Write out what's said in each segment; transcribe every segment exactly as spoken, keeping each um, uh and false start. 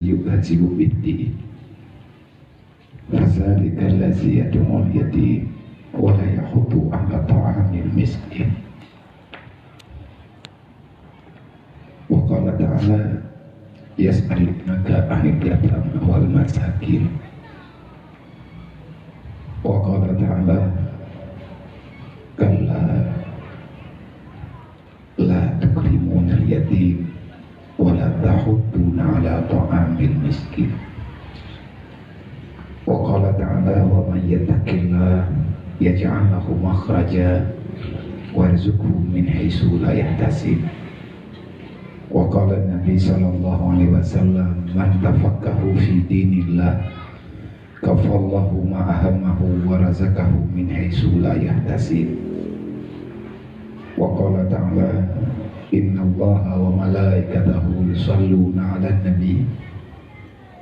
yukadzibu biddin. Fadzalikal ladzi yad'ul yatim wa la yahuddu 'ala ta'amil miskin. Wa qala ta'ala, yas'alunaka 'anil yatama wal masakin. Wa qala ta'ala, kalla la tukrimunal yatim wa la tahudduna 'ala ta'amil miskin. Wa qala ta'ala, wa man yattaqillaha yaj'al lahu makhraja wa yarzuqhu min haitsu la yahtasib. Wa qala Nabi sallallahu alaihi wasallam, man tafaqqaha fi dinillah kafallahu ma ahammahu wa razaqahu min haitsu la yahtasib. Wa qala ta'ala, innallaha wa malaikatahu yusalluna 'alan nabi,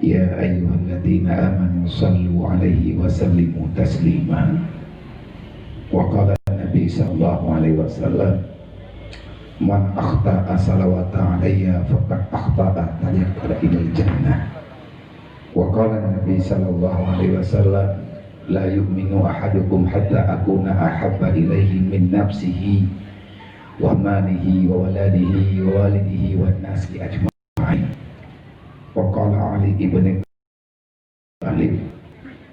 ya ayyuhalladzina amanu sallu 'alaihi wa sallimu taslima. Wa qala Nabi sallallahu alaihi wasallam, man akhta'a salawatan 'alayya faqad akhta'a tariqan ilal jannah. Wa qala Nabi sallallahu alaihi wasallam, la yu'minu ahadukum hatta akuna ahabba ilaihi min nafsihi wa malihi wa waladihi wa walidihi wan nasi ajma'in. Wa qala Ali ibn Thalib,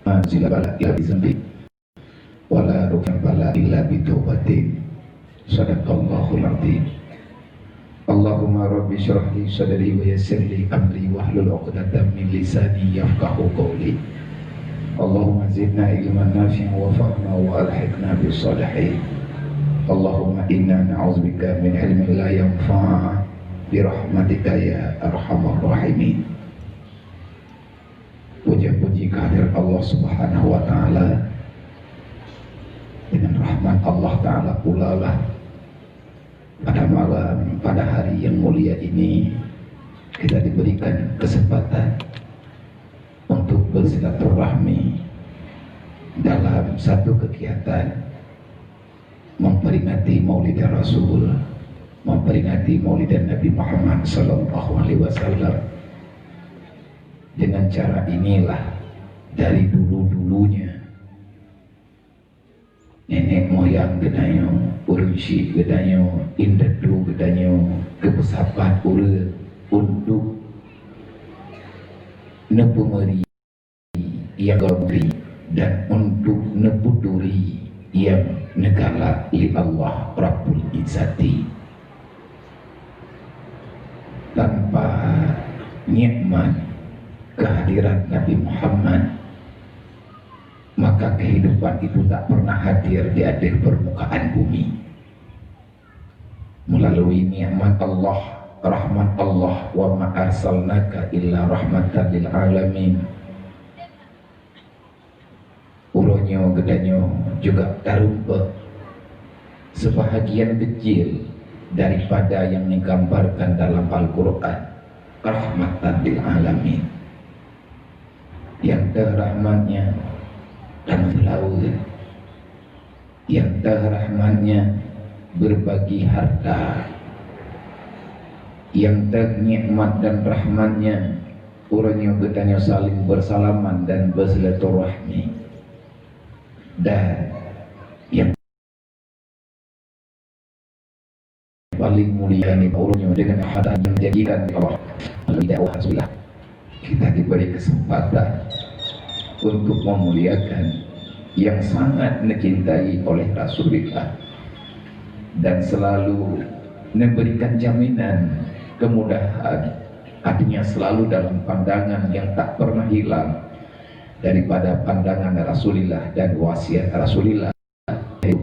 la anzala bala illa bi dzanbin, wa la rufi'a bala illa bi taubatin. Sadaqallahul adzim. Allahumma rabbi shrah li sadri wa yassir li amri wahlul 'uqdatam min lisani yafqahu qawli. Allahumma zidna ilman nafi'an wa fahma wa alhiqna bis shalihin. Allahumma inna na'udzubika min ilmin la yanfa' bi rahmatika ya arhamar rahimin. Puja-puji kehadirat Allah Subhanahu wa Ta'ala. Dengan rahmat Allah Ta'ala pula lah, pada malam, pada hari yang mulia ini, kita diberikan kesempatan untuk bersilaturahmi dalam satu kegiatan memperingati Maulid Rasul, memperingati Maulid Nabi Muhammad sallallahu alaihi wasallam. Dengan cara inilah, dari dulu-dulunya, nenek moyang geutanyoe, ureueng syik geutanyoe, indatu geutanyoe, geupeusapat ureueng untuk neupeumeri nyang geuh bri dan untuk neuputuri nyang neugalak lé Allah Rabbul Izzati. Tanpa nikmat kehadiran Nabi Muhammad, maka kehidupan itu tak pernah hadir di ateueh permukaan bumi. Melalui nikmat Allah, rahmat Allah, wa ma arsalnaka illa rahmatan lil alamin. Uroe nyoe geutanyoe juga tarumpok sebahagian kecil daripada yang digambarkan dalam Al-Quran, rahmatan lil alamin. Nyang teuh rahmatnya dan seulaweuet. Nyang teuh rahmatnya berbagi harta. Nyang teuh nikmat dan rahmatnya, uroe nyoe geutanyoe saling bersalaman dan bersilaturahmi. Dan nyang paling mulia ni uroe nyoe dengan harta nyang dijanjikan lé Allah. Tidak, Rasulullah. Kita diberi kesempatan untuk memuliakan yang sangat dicintai oleh Rasulullah dan selalu memberikan jaminan kemudahan, artinya selalu dalam pandangan yang tak pernah hilang daripada pandangan Rasulullah dan wasiat Rasulullah.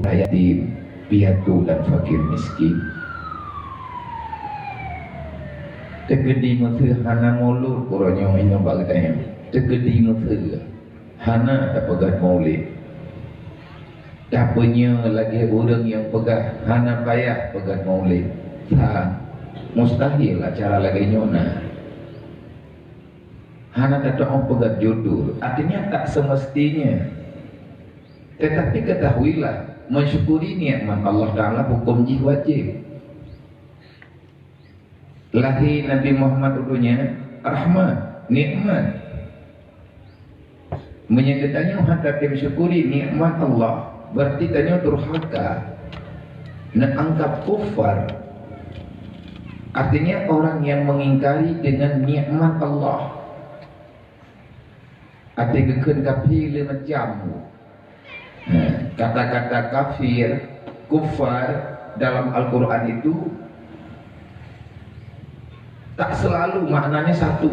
Yatim, piatu dan fakir miskin. Teukeudi meuseu hana mulod uroe nyoe inong bak geutanyoe. Teukeudi meuseu hana tapeugah maulid. Tapeunyoe lagée ureuëng nyang peugah hana payah peugah maulid. Sa, mustahil acara lagée nyoe na. Hana tatu'oh peugah judul, artinya tak semestinya. Tetapi ketahuilah, mensyukuri nikmat Allah Ta'ala hukum jih wajib. Lahé Nabi Muhammad u donya, rahmat. nikmat. Meunyoe geutanyoe hana tatem syukuri nikmat Allah, berarti tanyoe durhaka, neuanggap kufar. Artinya orang yang mengingkari dengan nikmat Allah. Até geukheun kafé lé macam. Nah, kata-kata kafir, kufar dalam Al-Quran itu tak selalu maknanya satu.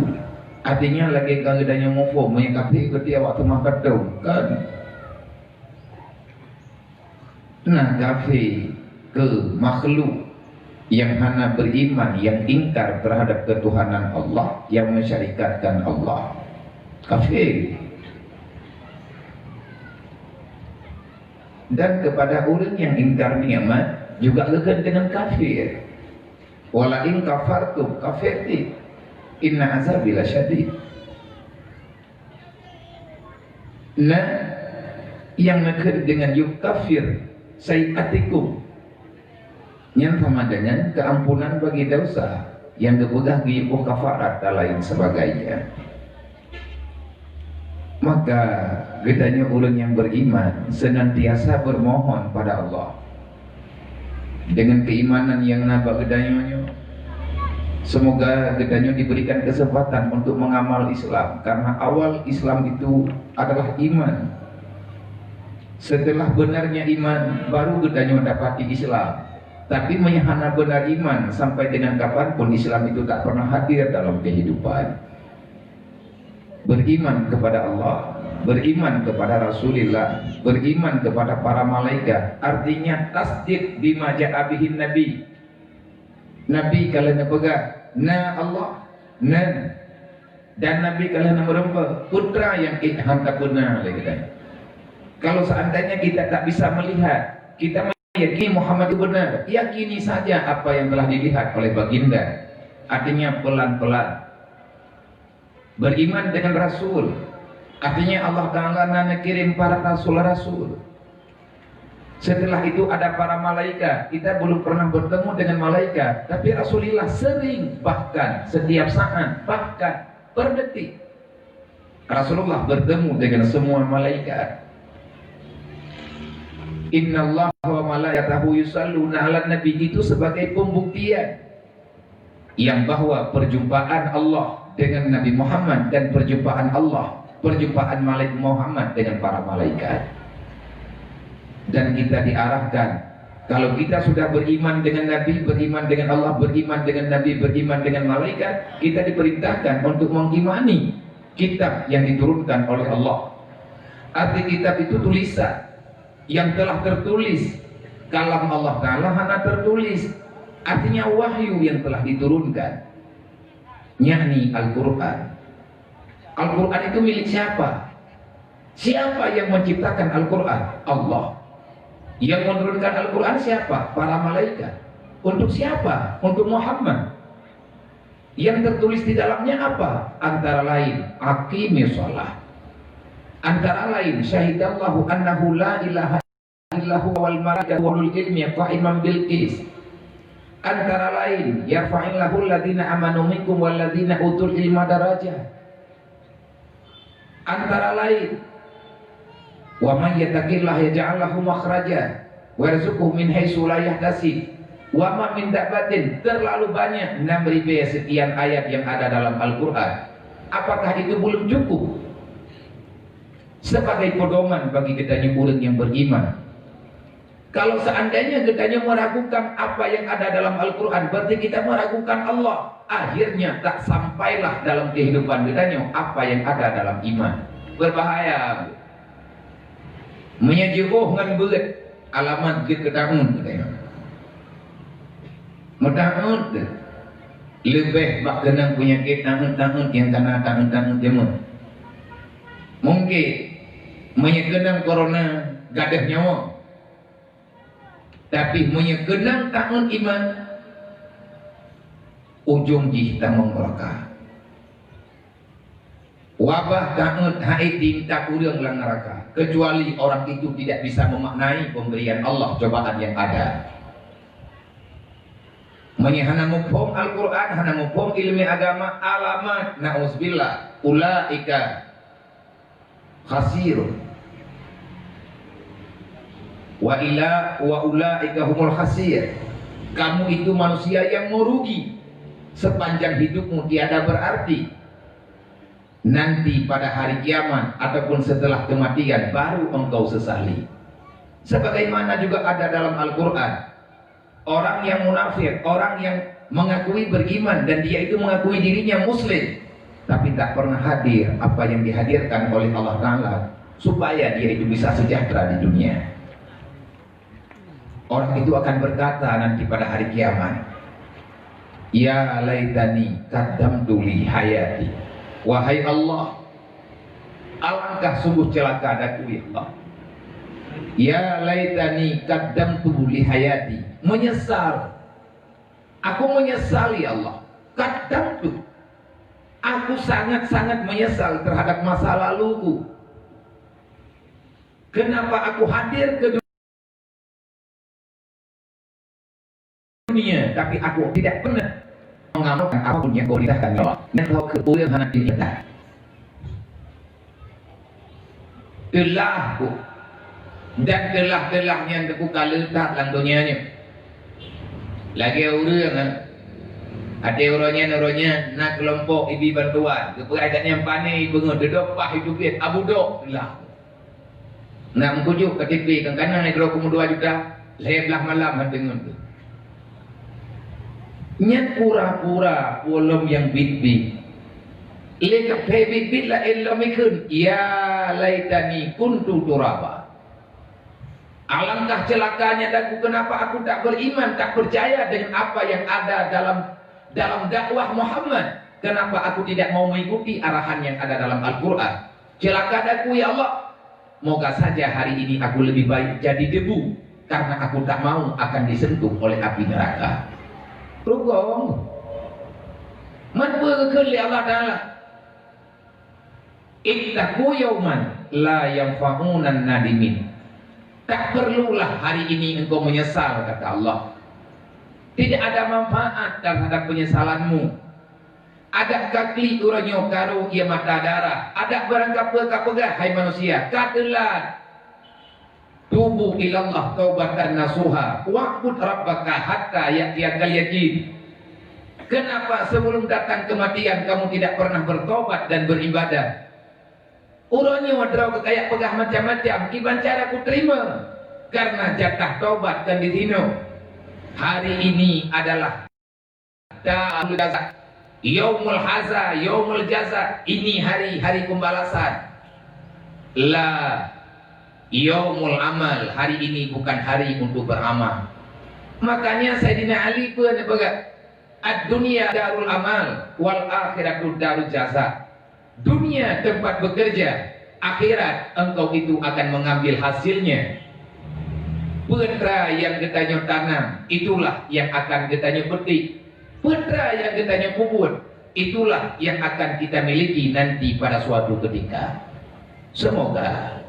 Artinya lagèe ka geutanyoe muphom, meunyoe kafé berarti awak teuma ka dong, kan? Nah, kafé keu makhluk yang hana beriman, yang ingkar terhadap ketuhanan Allah, yang mensyarikatkan Allah, kafir. Dan kepada orang yang ingkar nikmat juga geukheun dengan kafir. "Wala in kafartum," kafir ti, "inna azabi lasyadid." Nah, nyang neukheun dengan yukafir sayyiatikum, nyan sama dengan keampunan bagi dosa nyang geupeugah geuyue kafarat dan lain sebagainya. Maka geutanyoe ureuëng nyang beriman senantiasa bermohon pada Allah dengan keimanan nyang na bak geutanyoe nyoe. Semoga geutanyoe diberikan kesempatan untuk mengamal Islam, karena awal Islam itu adalah iman. Setelah benarnya iman, baru geutanyoe dapati Islam. Tapi meunyo hana benar iman, sampai dengan kapan pun Islam itu tak pernah hadir dalam kehidupan. Beriman kepada Allah, beriman kepada Rasulullah, beriman kepada para malaikat, artinya tasdik bima ja'a bihin Nabi. Nabi ka lheueh neupeugah, "Na Allah, na." Dan Nabi ka lheueh neumeureumpok, peue teuma nyang ék hana beuna lé geutanyoe. Kalau seandainya kita tak bisa melihat, kita meyakini Muhammad itu benar, yakini saja apa yang telah dilihat oleh baginda. Artinya pelan-pelan. Beriman dengan rasul, artinya Allah Ta'ala na neukirim para rasul-rasul. Setelah itu ada para malaikat. Kita belum pernah bertemu dengan malaikat, tapi Rasulullah sering, bahkan setiap saat, bahkan per detik Rasulullah bertemu dengan semua malaikat. "Innallaha wa malaikatahu yusalluna 'alan nabi," itu sebagai pembuktian yang bahwa perjumpaan Allah dengan Nabi Muhammad dan perjumpaan Allah, perjumpaan malaik Muhammad dengan para malaikat. Dan kita diarahkan, kalau kita sudah beriman dengan Nabi, beriman dengan Allah, beriman dengan Nabi, beriman dengan malaikat, kita diperintahkan untuk mengimani kitab yang diturunkan oleh Allah. Arti kitab itu tulisan yang telah tertulis. Kalam Allah Ta'ala hana tertulis, artinya wahyu yang telah diturunkan, yakni Al-Quran. Al-Quran itu milik siapa? Siapa yang menciptakan Al-Quran? Allah. Yang menurunkan Al-Quran siapa? Para malaikat. Untuk siapa? Untuk Muhammad. Yang tertulis di dalamnya apa? Antara lain, "Aqimis shalah." Antara lain, "Syahidallahu annahu la ilaha illa huwa wal malaikatu wa ulul ilmi qa'iman bil qis." Antara lain, "Yarfa'illahu alladhina amanu minkum walladhina utul ilma darajat." Antara lain, "Wa may yattaqillaha yaj'al lahu makhraja wa yarzuqhu min haitsu la yahtasib." Wa ma min dabbatin, terlalu banyak, enam ribu sekian ayat yang ada dalam Al-Quran. Apakah itu belum cukup sebagai pedoman bagi kita ureuëng yang beriman? Kalau seandainya geutanyoe meragukan apa yang ada dalam Al-Quran, berarti kita meragukan Allah. Akhirnya tak sampailah dalam kehidupan geutanyoe apa yang ada dalam iman. Berbahaya. Meunyoe jiôh ngon beuet, alamat jeuet keu taun geutanyoe. Meutanyoe leubeh bak keunong peunyakét taun-taun nyang kana taun-taun jameun. Mungkin meunyoe keunong corona gadôh nyawa, tapi meunyoe keunong taun iman, ujong jih tamong neuraka. Wabah taun hana jiminta ureuëng lam neuraka, kecuali orang itu tidak bisa memaknai pemberian Allah, cobaan yang ada. Meunyoe hana muphom Al-Quran, hana muphom ileumèe agama, alamat, nauzubillah, Ulaika khasirun. Wa ila wa ulaika humul khasir. Kamu itu manusia yang merugi. Sepanjang hidupmu tiada berarti. Nanti pada hari kiamat ataupun setelah kematian baru engkau sesali. Sebagaimana juga ada dalam Al-Quran, orang yang munafik, orang yang mengakui beriman dan dia itu mengakui dirinya muslim, tapi tak pernah hadir apa yang dihadirkan oleh Allah Ta'ala supaya dia itu bisa sejahtera di dunia. Orang itu akan berkata nanti pada hari kiamat, "Ya laitani qaddamtu li hayati." Wahai Allah, alangkah sungguh celaka daku, ya Allah. "Ya laitani qaddamtu li hayati." Menyesal. Aku menyesal, ya Allah. Qaddamtu. Aku sangat-sangat menyesal terhadap masa laluku. Kenapa aku hadir ke dunia, tapi aku tidak pernah mengamalkan apapun yang kau perintahkan, ya Allah. Nyan teuh keu ureueng hana diingat. Teulah ku. Dan teulah-teulah nyan teuh ku ka le that lam donya nyoe. Lagèe ureueng, eh, até uroe nyan, uroe nyan na keulompok ibi bantuan, geupeugah gata nyan pané ibeungeut, deudok paih idubiet, abudok teulah. Na meukujuk K T P kan kana droe keumu dua juta, lhèe blaih malam han deungon tu. Nyan pura-pura peue lom nyang biet-biet. Lé kaphé biet-biet laén lom ikheun, "Ya laitani kuntu turaba." Alangkah celakanya daku, kenapa aku tak beriman, tak percaya dengan apa yang ada dalam, dalam dakwah Muhammad? Kenapa aku tidak mau mengikuti arahan yang ada dalam Al-Quran? Celaka daku, ya Allah. Moga saja hari ini aku lebih baik jadi debu, karena aku tak mau akan disentuh oleh api neraka. Rukong. Man peue geukheun lé Allah Ta'ala? Ittaqu yauman la yanfa'unan nadimin. Tak perlulah hari ini engkau menyesal, kata Allah. Tidak ada manfaat terhadap penyesalanmu. Adak ka klik uroe nyoe karu ié mata darah. Adak barang kapeue kapeugah, hai manusia, ka teulat. Tubu ilallah taubatan nasuha, wa'bud rabbaka hatta ya'tiyakal yaqin. Kenapa sebelum datang kematian kamu tidak pernah bertobat dan beribadah? Uroe nyoe droe keukayak peugah macam-macam, kiban cara kuterima, karena jatah tobat kan di sinoe. Hari ini adalah Darul jaza. Yaumul haza, yaumul jaza. Ini hari, hari pembalasan. La yaumul amal. Hari ini bukan hari untuk beramal. Makanya Saidina Ali pun peugah, "Ad-dunya darul amal, wal akhiratu darul jaza." Dunia tempat bekerja, akhirat engkau itu akan mengambil hasilnya. Peue nyang geutanyoe tanam, itulah yang akan geutanyoe petik. Peue nyang geutanyoe peubuet, itulah yang akan kita miliki nanti pada suatu ketika. Semoga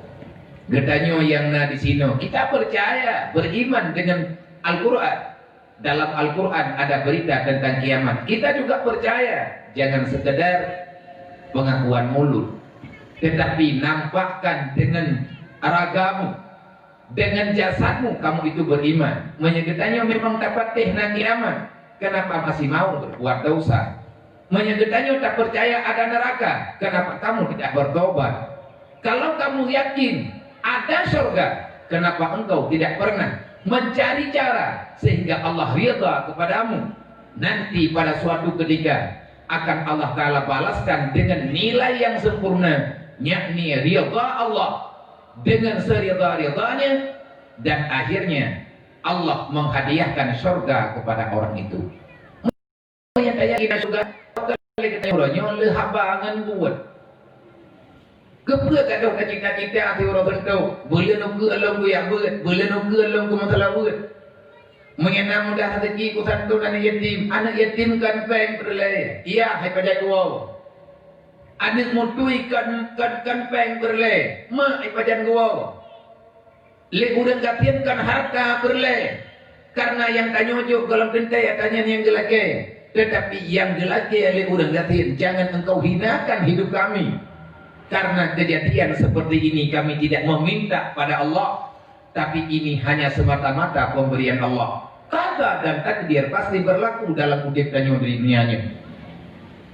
geutanyoe nyang na di sinoe, kita percaya, beriman dengan Al-Quran. Dalam Al-Quran ada berita tentang kiamat. Kita juga percaya, jangan sekedar pengakuan mulut, tetapi nampakkan dengan ragamu, dengan jasadmu kamu itu beriman. Meunyoe geutanyoe memang tapatéh na kiamat, kenapa masih mau berbuat dosa? Meunyoe geutanyoe tapercaya ada neraka, kenapa kamu tidak bertobat? Kalau kamu yakin ada surga, kenapa engkau tidak pernah mencari cara sehingga Allah ridha kepadamu? Nanti pada suatu ketika akan Allah Ta'ala balaskan dengan nilai yang sempurna, yakni ridha Allah, dengan seridha-ridhanya, dan akhirnya Allah menghadiahkan surga kepada orang itu. Nyang kaya kita juga, lé geutanyoe uroe nyoe le haba ngon buet. Keupeue gadôh ka cita-cita até uroe beutôi, beuleuen ukeue lom keu jak beuet, beuleuen ukeue lom keu meusalah beuet. Meunyoe na mudah rezeki kusanton aneuk yatim, aneuk yatim kon péng peureulée, yah hai pajan geuwoe. Aneuk mutui kon, kon, kon péng peureulée, mak hai pajan geuwoe. Lé ureuëng gasien kon hareuta peureulée, kareuna nyang tanyoe jok gohlom teuntée tanyan nyang geulakée. Tetapi nyang geulakée lé ureuëng gasien, jangan engkau hinakan hidup kami. Karena kejadian seperti ini kami tidak meminta pada Allah, tapi ini hanya semata-mata pemberian Allah. Qada dan takdir pasti berlaku dalam udeb tanyoe di dunia nyoe.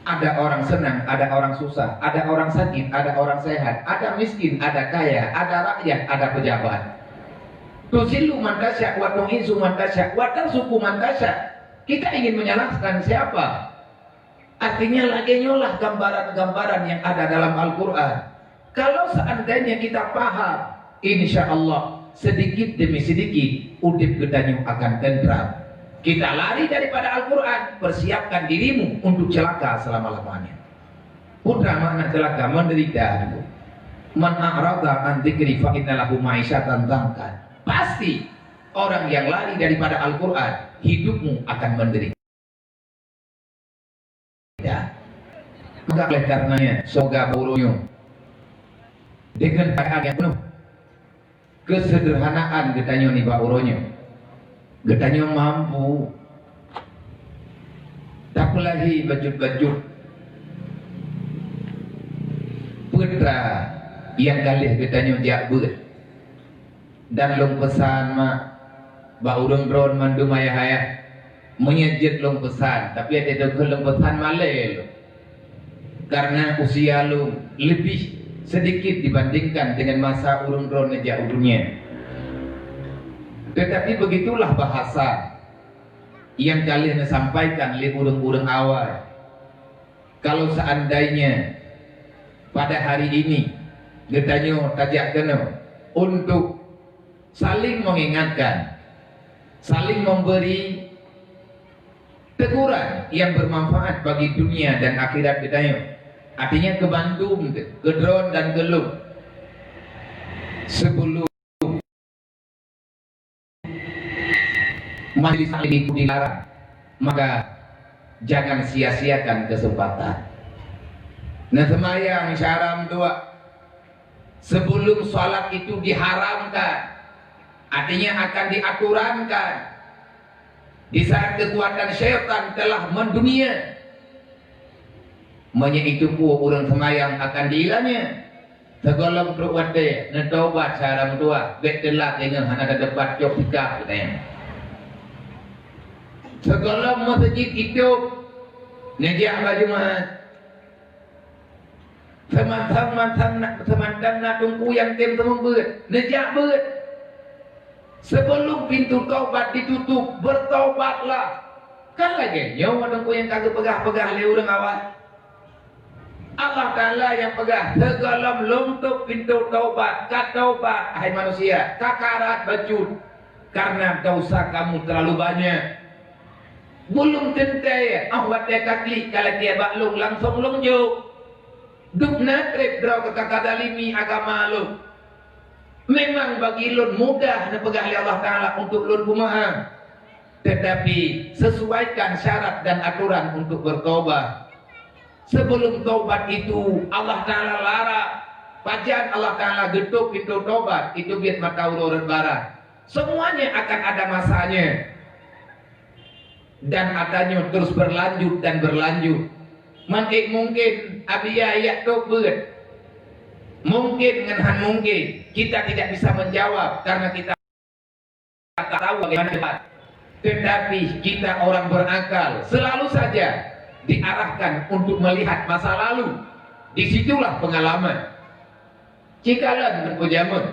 Ada orang senang, ada orang susah, ada orang sakit, ada orang sehat, ada miskin, ada kaya, ada rakyat, ada pejabat. Tuzillu man tasya, wa tu'izzu man tasya, wa tarzuqu man tasya. Kita ingin menyalahkan siapa? Artinya, lagée nyoe lah gambaran-gambaran yang ada dalam Al-Quran. Kalau seandainya kita paham, insya Allah, sedikit demi sedikit, udeb geutanyoe akan tentram. Kita lari daripada Al-Quran, persiapkan dirimu untuk celaka selama-lamanya. Peue treuk makna celaka, menderita. Man a'rada an dzikri fa inna lahu ma'isyatan dhanka. Pasti orang yang lari daripada Al-Quran, hidupmu akan menderita. Ya. Maka oleh karenanya, semoga bak uroe nyoe, dengan keadaan yang penuh kesederhanaan geutanyoe nibak uroe nyoe, geutanyoe mampu tapeulahi bacut-bacut peue treuk nyang ka lheueh geutanyoe jak beuet. Dan lôn peusan mak, bak ureuëng droen mandum ayah-ayah, meunyoe jeuet lôn peusan, tapi até teuh lôn peusan malée lôn. Karena usia lôn lebih sedikit dibandingkan dengan masa ureuëng droen neujak u dunia. Tetapi begitulah bahasa yang ka lheueh neusampaikan lé ureuëng-ureuëng awai. Kalau seandainya pada hari ini geutanyoe tajak keunoe untuk saling mengingatkan, saling memberi teguran yang bermanfaat bagi dunia dan akhirat geutanyoe, artinya keu bandum, keu droen dan keu lôn, sebelum majelis taklim itu dilarang, maka jangan sia-siakan kesempatan. Nah, seumayang syahram dua sebelum salat itu diharamkan, artinya akan diaturankan. Di saat kekuatan syaitan telah mendunia, meunyoe itu peue ureuëng seumayang akan diilanya. Sigohlom trok watée, neutobat syahram dua, bék teulat ingat hana teudebat cok sikap geutanyoe. Sigohlom meuseujid itôb, neujak bak Jumat. Seumantang-mantang na, seumantang na teungku nyang tem seumeubeuet, neujak beuet. Sebelum pintu taubat ditutup, bertaubatlah. Kan lagée nyoe teungku nyang ka geupeugah-peugah lé ureuëng awai. Allah Ta'ala nyang peugah, sigohlom lôn tôb pintoe taubat, ka taubat, hai manusia, ka karat bacut, karena dosa kamu terlalu banyak. Bulong teuntée, óh watée ka klik ka lakée bak lôn langsong lôn jok. Dub na treb droe ka ka dalimi agama lôn. Memang bagi lôn mudah neupeugah lé Allah Ta'ala untuk lôn peumaham. Tetapi sesuaikan syarat dan aturan untuk bertobat. Sebelum tobat itu Allah Ta'ala larang. Pajan Allah Ta'ala geutôb pintoe tobat, itu biet mata uroe rot barat. Semuanya akan ada masanya. Dan atanyoe terus berlanjut dan berlanjut. Man ék mungkin Abiya jak tôb beuet. Mungkin ngon han mungkin, kita tidak bisa menjawab karena kita tak tahu bagaimana depan. Tetapi kita orang berakal, selalu saja diarahkan untuk melihat masa lalu. Disitulah pengalaman. Cikalon teungku jameun.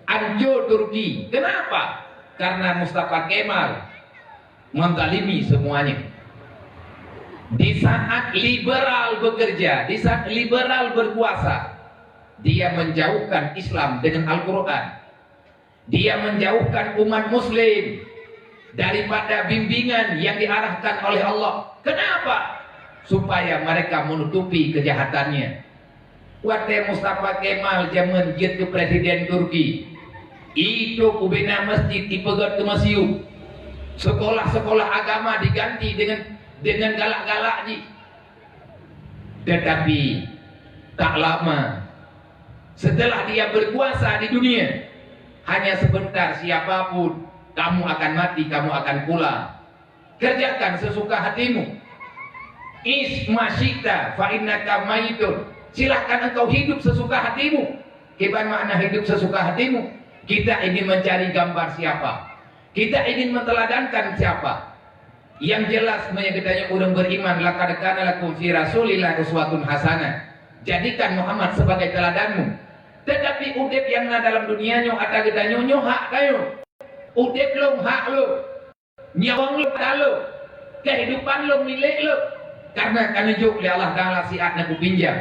Anco Turki. Kenapa? Karena Mustafa Kemal menzalimi semuanya. Di saat liberal bekerja, di saat liberal berkuasa, dia menjauhkan Islam dengan Al-Quran. Dia menjauhkan umat muslim daripada bimbingan yang diarahkan oleh Allah. Kenapa? Supaya mereka menutupi kejahatannya. Watée Mustafa Kemal jameun jeuet keu presiden Turki, itu ubena masjid ipeugét keu museum. Sekolah-sekolah agama diganti dengan, dengan galak-galak jih. Tetapi tak lama setelah dia berkuasa di dunia, hanya sebentar, siapapun, kamu akan mati, kamu akan pulang. Kerjakan sesuka hatimu. Ish ma syi'ta fa innaka maitun. Silahkan engkau hidup sesuka hatimu. Kiban makna hidup sesuka hatimu? Kita ingin mencari gambar siapa? Kita ingin menteladankan siapa? Yang jelas, meunyoe geutanyoe ureuëng beriman, laqad kana lakum fi Rasulillah uswatun hasanah. Jadikan Muhammad sebagai teladanmu. Tetapi udeb nyang na dalam dunia nyoe ata geutanyoe nyoe hak tanyoe. Udeb lôn hak lôn. Nyawöng lôn ata lôn. Kehidupan lôn milék lôn. Karena ka neujok lé Allah Taala siat na kupinjam.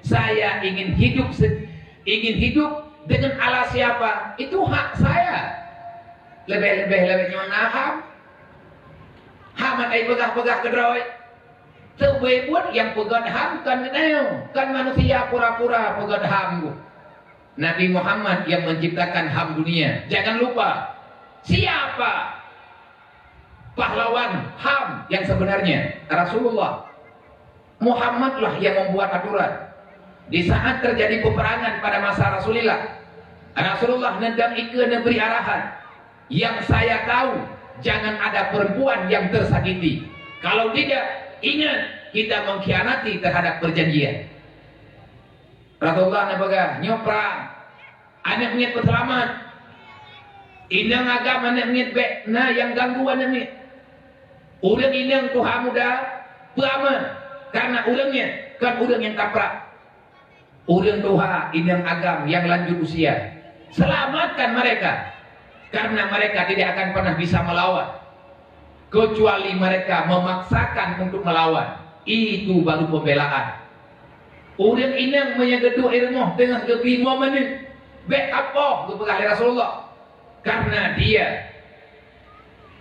Saya ingin hidup se-, ingin hidup dengan ala siapa, itu hak saya. Leubeh-leubeh lagée nyoe na HAM. HAM akai peugah-peugah keudroe. Teubeuet buet nyang peugét HAM kon geutanyoe, kon manusia pura-pura peugét HAM. Nabi Muhammad yang menciptakan HAM dunia. Jangan lupa, siapa pahlawan HAM yang sebenarnya? Rasulullah. Muhammadlah yang membuat aturan. Di saat terjadi peperangan pada masa Rasulullah, Rasulullah neudong ikeue neubri arahan, "Yang saya tahu, jangan ada perempuan yang tersakiti. Kalau tidak, ingat, kita mengkhianati terhadap perjanjian." Rasulullah neupeugah, "Nyoe prang, aneuëk miet peuseulamat. Inong agam aneuëk miet bék na nyang ganggu aneuëk miet. Ureuëng inong tuha muda, peuaman, karena ureuëng nyan kon ureuëng nyang taprak. Ureuëng tuha, inong agam nyang lanjut usia, selamatkan mereka, karena mereka tidak akan pernah bisa melawan." Kecuali mereka memaksakan untuk melawan, itu baru pembelaan. Ureuëng inong meunyoe geuduek i rumoh teungoh geubri mo maneueng, bék apoh geupeugah lé Rasulullah, karena dia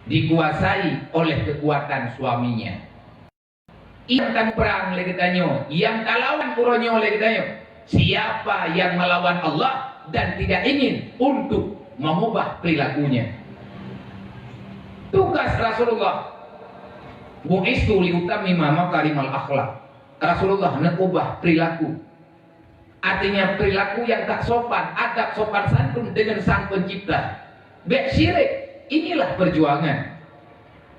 dikuasai oleh kekuatan suaminya. Nyang tamuprang lé geutanyoe, nyang talawan uroe nyoe lé geutanyoe, siapa yang melawan Allah dan tidak ingin untuk mengubah perilakunya. Tugas Rasulullah, "Bu'istu liutammima makarimal akhlak." Rasulullah neuubah perilaku. Artinya, perilaku yang tak sopan, adab sopan santun dengan Sang Pencipta. Bék syirik, inilah perjuangan.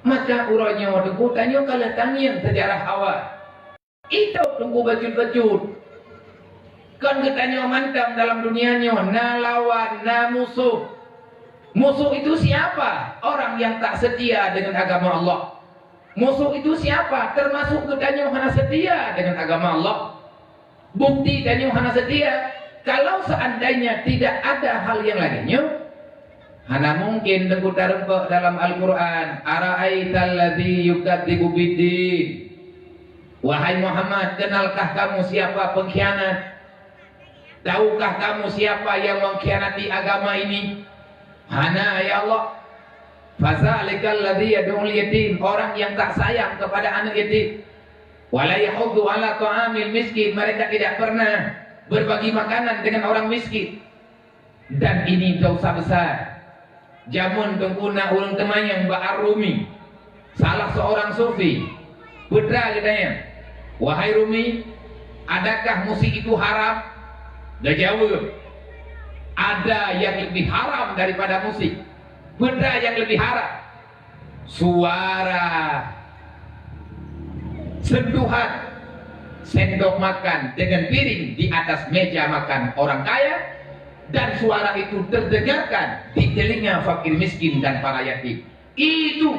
Maka uroe nyoe teungku tanyoe ka lheueh tangieng seujarah awai. Idop teungku bacut-bacut. Kon geutanyoe mantong dalam dunia nyoe na lawan, na musoh. Musoh itu siapa? Orang yang tak setia dengan agama Allah. Musoh itu siapa? Termasuk geutanyoe hana setia dengan agama Allah. Bukti tanyoe hana setia, kalau seandainya tidak ada hal yang lagée nyoe, hana mungkin teungku tarumpok dalam Al-Qur'an, "Ara'aital ladzi yukadzibu biddin." Wahai Muhammad, kenalkah kamu siapa pengkhianat? Tahukah kamu siapa yang mengkhianati agama ini? Hana, ya Allah. "Fadzalikal ladzi yad'ul yatim," orang yang tak sayang kepada anak yatim. "Wa la yahuddu ala ta'amil miskin," mereka tidak pernah berbagi makanan dengan orang miskin. Dan ini dosa besar. Jameun teungku na ureuëng teumanyong bak Ar-Rumi, salah seorang sufi. Peue teuma geutanyong, "Wahai Rumi, adakah musik itu haram?" Geujaweueb, "Ada yang lebih haram daripada musik." Peue teuma nyang lebih haram? Suara sentuhan sendok makan dengan piring di atas meja makan orang kaya, dan suara itu terdengarkan di telinga fakir miskin dan para yatim. Itu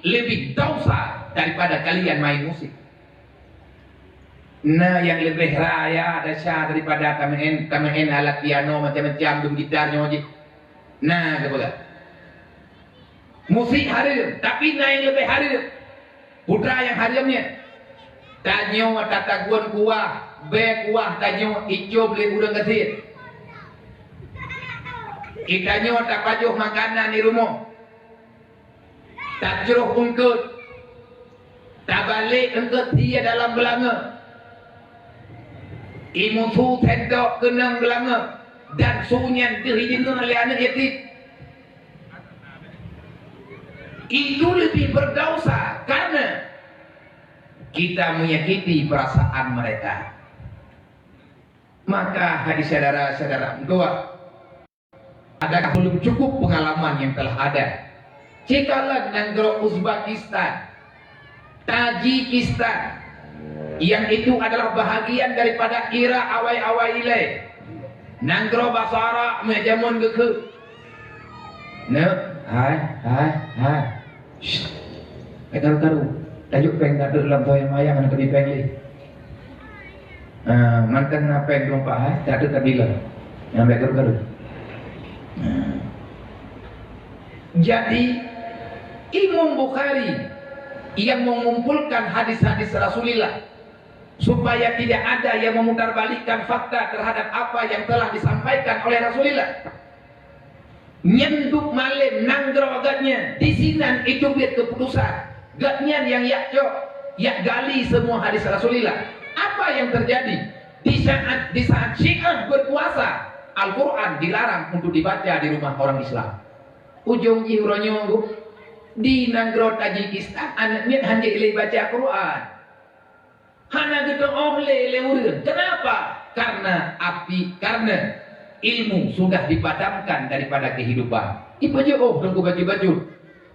lebih dosa daripada kalian main musik. Na nyang leubeh raya desya daripada tameu'en, tameu'en alat piano macam-macam, dum gitar nyoe jih. Na geupeugah. Musik hareuem, tapi na nyang leubeh hareuem. Peue teuma nyang hareuem nyan? Tanyoe tatagun kuah, bée kuah tanyoe icom lé ureuëng gasien. Geutanyoe tapajoh makanan di rumoh. Tacroh eungkôt, tabalek eungkôt sie dalam beulangöng. Imusu sendok keunong beulangöng, dan su nyan deuh jideungoe lé aneuëk yatim. Itu lebih berdosa karena kita menyakiti perasaan mereka. Maka, hai syedara-syedara meutuah, adakah belum cukup pengalaman yang telah ada? Cikalon nanggroe Uzbekistan, Tajikistan, yang itu adalah bahagian daripada Irak awai-awai ilée. Nanggroe Basara meujameun geukheun. Neuk, hai, hai, hai. Shh. Hai karu-karu, tajok péng taduek lam toh mayang hana teubi péng lé. Ah, mantong na péng dua pah, eh, tak ada tak bilang. Yang baik garu-garu. Ah. Jadi, Imam Bukhari yang mengumpulkan hadis-hadis Rasulullah supaya tidak ada yang memutarbalikkan fakta terhadap apa yang telah disampaikan oleh Rasulullah. Nyan duek malem nanggroe gobnyan, disinan jiteubiet keuputusan. Gobnyan nyang jak cok, jak gali semua hadis Rasulullah. Apa yang terjadi? Di saat, di saat Syiah berkuasa, Al-Quran dilarang untuk dibaca di rumah orang Islam. Ujong jih uroe nyoe, di nanggroe Tajikistan, aneuk miet hana lé baca Quran. Hana geuteu'oh lé, lé ureuëng. Kenapa? Karena api, karena ilmu sudah dipadamkan daripada kehidupan. Ipeujeuet teungku bacut-bacut.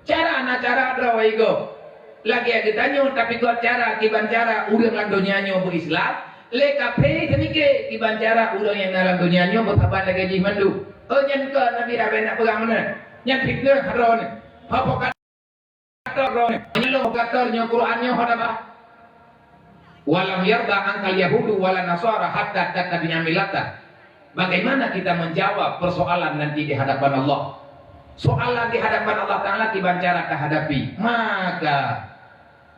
Cara na cara droe igoe. Lagée geutanyoe, tapi gob cara kiban cara ureuëng lam donya nyoe beu-Islam, lé kaphé teumike kiban cara ureuëng nyang na lam donya nyoe beusaban lagée jih mandum. Oh, nyan kon Nabi Rabe nak peugah meunan. Nyan fitnah droe nyoe. Apa Gator nyoe, Quran nyoe hana bah. "Walam yarda angkal yahudu wala nasara hatta tattabi'a millata." Bagaimana kita menjawab persoalan nanti di hadapan Allah? Soalan di hadapan Allah Ta'ala kiban cara tahadapi. Maka,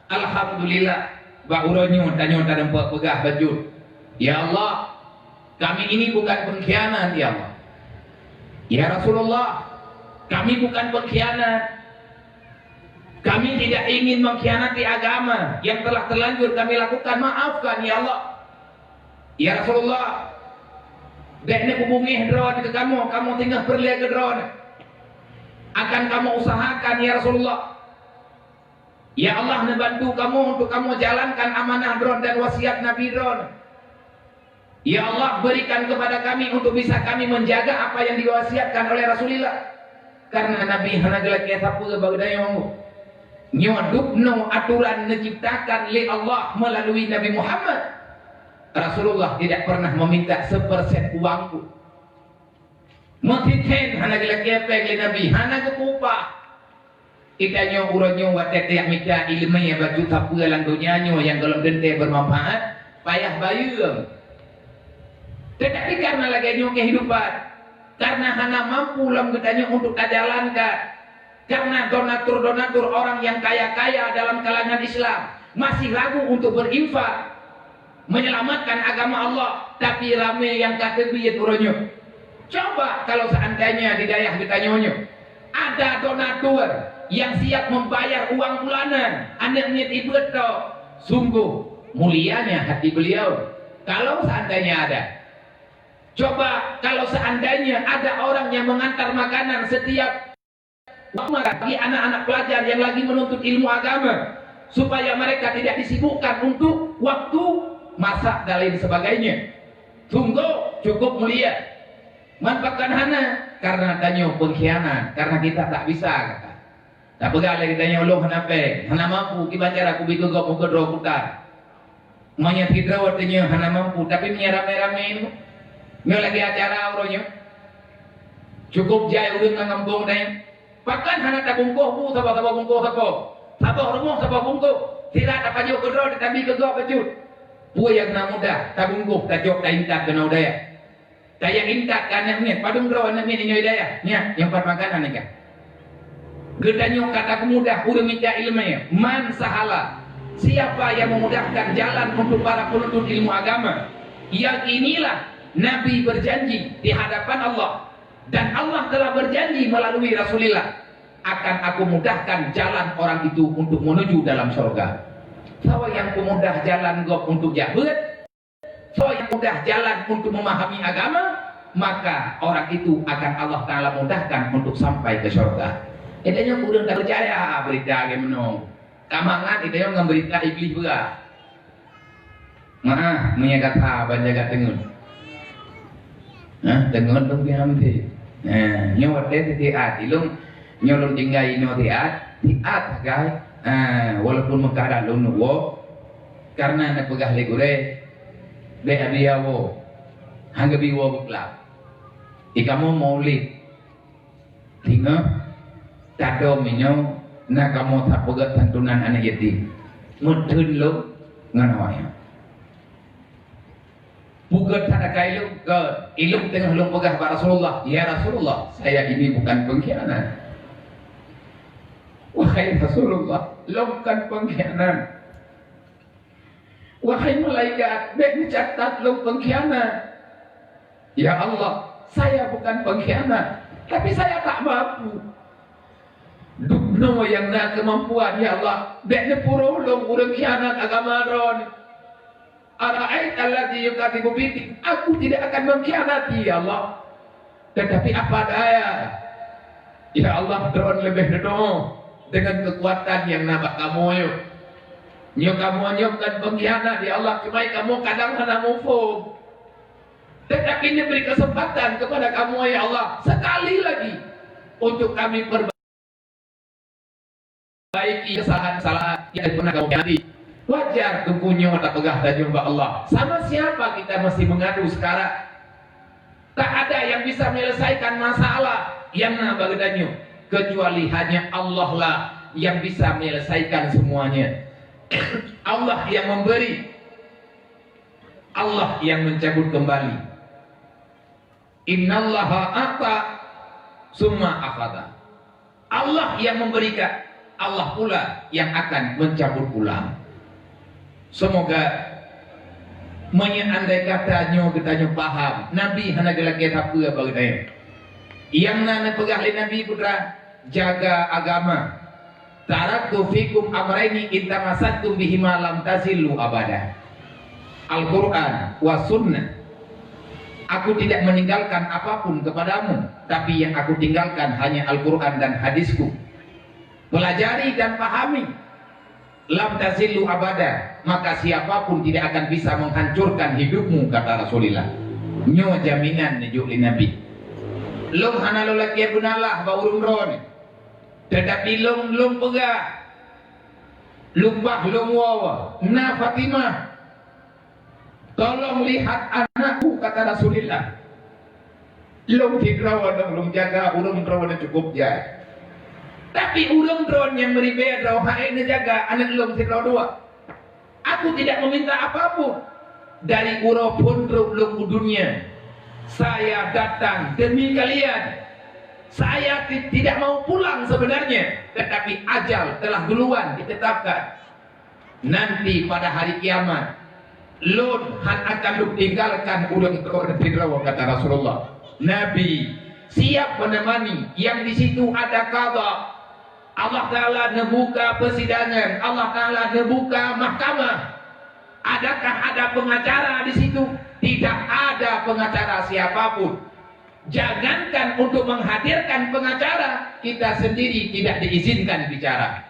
alhamdulillah, bak uroe nyoe tanyoe tadeumpeuk peugah bacut, "Ya Allah, kami ini bukan pengkhianat, ya Allah. Ya Rasulullah, kami bukan pengkhianat." Kami tidak ingin mengkhianati agama yang telah terlanjur kami lakukan. Maafkan, ya Allah. Ya Rasulullah, Baiknyoe kubungéh droe keu kamoe, kamoe tinggai peureulée keu droe. Akan kamoe usahakan, ya Rasulullah. Ya Allah, neubantu kamoe untuk kamoe jalankan amanah droe dan wasiat Nabi droe. Ya Allah, berikan kepada kami untuk bisa kami menjaga apa yang diwasiatkan oleh Rasulullah. Karena Nabi hana geulakée sapeue bak geutanyoe. Nyoe dubnoe aturan neuciptakan lé Allah melalui Nabi Muhammad. Rasulullah tidak pernah meminta sepersen uang pun. Meuthithen hana geulakée péng lé Nabi, hana geupeuupah. Geutanyoe uroe nyoe watée tajak mita iéleumé bacut sapeue lam donya nyoe nyang gohlom teuntée beumanfaat, payah bayeue. Teutapi karena lagée nyoe keuhidupan, karena hana mampu lom geutanyoe untuk tajalankan, karena donatur-donatur orang yang kaya-kaya dalam kalangan Islam masih ragu untuk berinfak, menyelamatkan agama Allah, tapi ramé nyang ka teubiet uroe nyoe. Coba kalau seandainya di dayah geutanyoe nyoe ada donatur yang siap membayar uang bulanan, aneuk miet ibeut tok, sungguh mulianya hati beliau. Kalau seandainya ada. Coba kalau seandainya ada orang yang mengantar makanan setiap bagi anak-anak pelajar yang lagi menuntut ilmu agama, supaya mereka tidak disibukkan untuk waktu masak dan lain sebagainya. Sungguh cukup mulia. Man pakon hana? Karena tanyoe pengkhianat, karena kita tak bisa, kata. Tapeugah lé geutanyoe, "Ulôn hana péng, hana mampu, kiban cara kubi keu gob mukeudroe kuta." Meunyoe sidroe tanyoe hana mampu, tapi meunyoe ramé-ramé nyoe, nyoe lagée acara uroe nyoe. Cukup jai ureuëng lam gampông tanyoe. Pakon hana tabungkôh bu saboh-saboh bungkôh sapo? Saboh rumoh saboh bungkôh. Sira tapajoh keudroe tabi keu gob bacut. Peue nyang na mudah, tabungkôh, tajok, taintat keunoe u dayah. Tajak intat keu aneuk miet, padum droe aneuk miet inyoe i dayah. Nyak, nyang pat makanan nyan ka. Geutanyoe ka tapeumudah ureuëng mita iéleumé, man sahala. Siapa yang memudahkan jalan untuk para penuntut ilmu agama, yakinilah Nabi berjanji di hadapan Allah, dan Allah telah berjanji melalui Rasulullah, "Akan Aku mudahkan jalan orang itu untuk menuju dalam surga." Soe nyang peumudah jalan gob untuk jak beuet, soe nyang mudah jalan untuk memahami agama, maka orang itu akan Allah Ta'ala mudahkan untuk sampai ke syurga. Geutanyoe kureueng tapeucaya beurita lagée meunoe. Ka mangat geutanyoe ngon beurita Iblih peugah. Maah, meunyoe gata ban jaga teungeut. Hah, teungeut dong pih ham thé. Nah, nyoe watée teuti at, ilong Nyoe lôn tinggai inoe siat, siat sagai. Ah, walaupun meukarat lôn woe, karena neupeugah lé gurée, bék Abi woe, han geubi woe beuklab. Di kamoe maulid, singoh tadom inoe na kamoe sapeugét santunan aneuk yatim. Meutheun lôn ngon awaknyan. Bukon that akai lôn, ke ilôn teungoh lôn peugah bak Rasulullah, "Ya Rasulullah, saya ini bukan pengkhianat." "Wahai Rasulullah, lôn kon pengkhianat." "Wahai malaikat, bék neucatat lôn pengkhianat." "Ya Allah, saya bukan pengkhianat, tapi saya tak mampu." "Dubnoe nyang na keumampuan, ya Allah, bék neupuroh lôn ureuëng khianat agama Droeneuh." "Ara'aita alladzi yukadzibu biddin." Aku tidak akan mengkhianati, ya Allah. Tetapi apa daya? Ya Allah, Droeneuh leubeh neudoe dengan kekuatan nyang na bak kamoe nyoe. Nyoe kamoe nyoe kon pengkhianat, ya Allah, cuma kamoe kadang hana muphom. Tetapi neubri kesempatan kepada kamoe, ya Allah, sekali lagi untuk kami perbaiki kesalahan-kesalahan yang pernah kamoe khianati. Wajar teungku nyoe tapeugah tanyoe bak Allah. Sama siapa kita masih mengadu sekarang? Tak ada yang bisa menyelesaikan masalah yang na bak geutanyoe, kecuali hanya Allah lah yang bisa menyelesaikan semuanya. Allah yang memberi, Allah yang mencabut kembali. "Innallaha a'ta summa akhadha." Allah yang memberikan, Allah pula yang akan mencabut pulang. Semoga, meunyoe andai kata nyoe geutanyoe paham, Nabi hana geulakée sapeue bak geutanyoe. Nyang na neupeugah lé Nabi, putra, jaga agama. "Taraktu fikum amraini in tamassaktum bihima lam tazillu abada." Al-Quran wa Sunnah. "Aku tidak meninggalkan apapun kepadamu, tapi yang aku tinggalkan hanya Al-Quran dan hadisku. Pelajari dan pahami. Lam tazillu abada, maka siapapun tidak akan bisa menghancurkan hidupmu," kata Rasulullah. Nyoe jaminan neujok lé Nabi. Lôn hana lôn lakée beunalah bak ureuëng droeneuh. Tetapi lôn, lôn peugah, leupah lôn woe, na Fatimah, "Tolong lihat anakku," kata Rasulullah. Lôn sidroe lôn, lôn jaga ureuëng droeneuh cukup jai. Tapi ureuëng droeneuh nyang meuribée droe hana neujaga aneuëk lôn sidroe dua. Aku tidak meminta apapun. Dari uroe phon trok lôn u dunia, saya datang demi kalian. Saya ti-, tidak mau pulang sebenarnya, tetapi ajal telah duluan ditetapkan. Nanti pada hari kiamat, lôn han akan lôn tinggalkan ureuëng droeneuh sidroe, kata Rasulullah. Nabi siap menemani, yang di situ ada qadha. Allah Ta'ala neubuka persidangan, Allah Ta'ala neubuka mahkamah. Adakah ada pengacara di situ? Tidak ada pengacara siapapun. Jangankan untuk menghadirkan pengacara, kita sendiri tidak diizinkan bicara.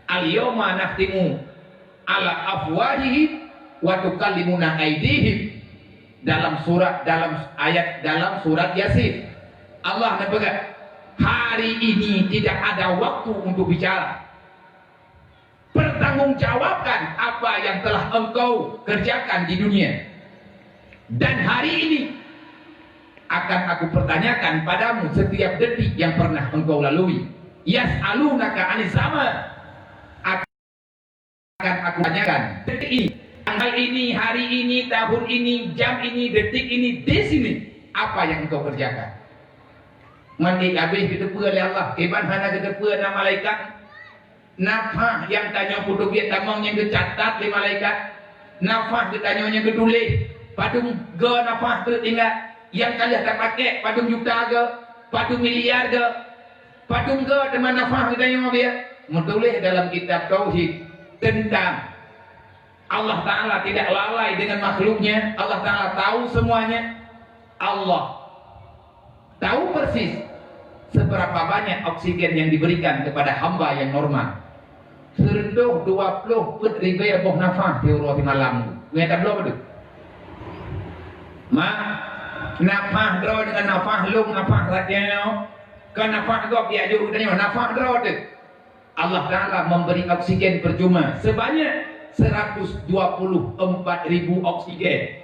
"Al-yauma nakhtimu ala afwahihim wa tukallimuna aidihim." Dalam surat, dalam ayat, dalam surat Yasin, Allah neupeugah, "Hari ini tidak ada waktu untuk bicara. Pertanggungjawabkan apa yang telah engkau kerjakan di dunia. Dan hari ini akan Aku pertanyakan padamu setiap detik yang pernah engkau lalui. Yas'alunaka 'anis sama." Akan Aku tanyakan detik ini, tanggal ini, hari ini, tahun ini, jam ini, detik ini, di sini, apa yang engkau kerjakan? Mandi habéh geuteupeue lé Allah, kiban hana geuteupeue na malaikat. Nafah nyang tanyoe putôh biet tamong nyang geucatat lé malaikat. Nafah geutanyoe nyang geutuléh, padum go nafah teutinggai, nyang ka lheueh tapakék padum juta go, padum miliar go. Padum go teuma nafah geutanyoe biet? Meutuléh dalam kitab tauhid tentang Allah Ta'ala tidak lalai dengan makhluknya, Allah Ta'ala tahu semuanya. Allah tahu persis seberapa banyak oksigen yang diberikan kepada hamba yang normal. Seureutôh dua ploh peuet ribée boh nafah siuroe simalam. Ngai tabloe beudôh. Mak, nafah droe dengan nafah lôn, nafah lagée nyoe. Kon nafah gob, ya, jeuet geutanyoe, nafah droe teuh. Allah Ta'ala memberi oksigen percuma sebanyak seratus dua puluh empat ribu oksigen.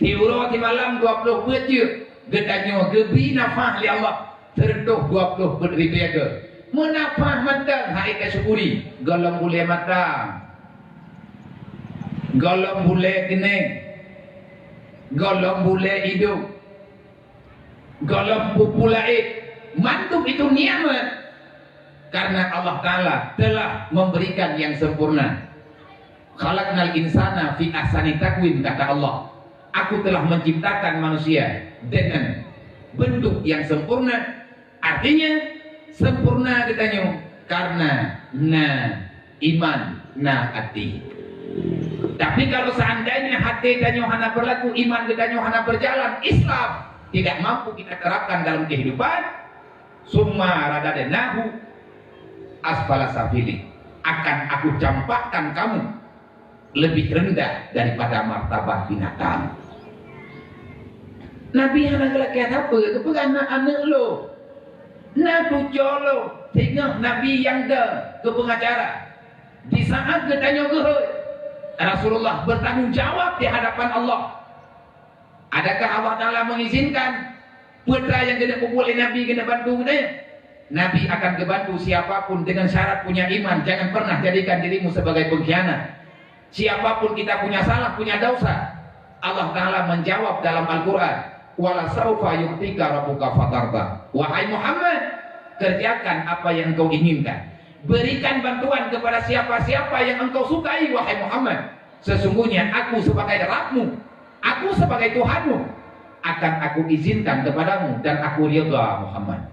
Siuroe simalam dua ploh peuet jeuet, geutanyoe geubri nafah lé Allah, seureutôh dua ploh peuet ribèe goe. Meunafah mantong hai tasyukuri, gohlom bulèe mata, gohlom bulèe keunèng, gohlom bulèe idông, gohlom pupu laén, mandum itu nikmat karena Allah Ta'ala telah memberikan yang sempurna. "Khalaqnal insana fi ahsani taqwim," kata Allah. "Aku telah menciptakan manusia dengan bentuk yang sempurna." Artinya, sempurna geutanyoe karena na iman, na até. Tapi kalau seandainya até tanyoe hana berlaku, iman geutanyoe hana berjalan, Islam tidak mampu kita terapkan dalam kehidupan, "Summa radadnahu asfala safilin." Akan Aku campakkan kamu lebih rendah daripada martabat binatang. Nabi hana geulakèe sapeue, geupeugah na aneuk lôn, na cucoe lôn, singoh Nabi nyang deuh keu pengacara. Di saat geutanyoe geuhôi, Rasulullah bertanggung jawab di hadapan Allah. Adakah Allah Ta'ala mengizinkan peue nyang keuneuk peubuet lé Nabi keuneuk bantu geutanyoe? Nabi akan geubantu siapapun dengan syarat punya iman. Jangan pernah jadikan dirimu sebagai pengkhianat. Siapapun kita punya salah, punya dosa, Allah Ta'ala menjawab dalam Al-Quran, "Wala saufa yu'tika rabbuka fatarda." Wahai Muhammad, kerjakan apa yang engkau inginkan. Berikan bantuan kepada siapa-siapa yang engkau sukai, wahai Muhammad. Sesungguhnya Aku sebagai Rabbmu, Aku sebagai Tuhanmu, akan Aku izinkan kepadamu dan Aku ridha, Muhammad.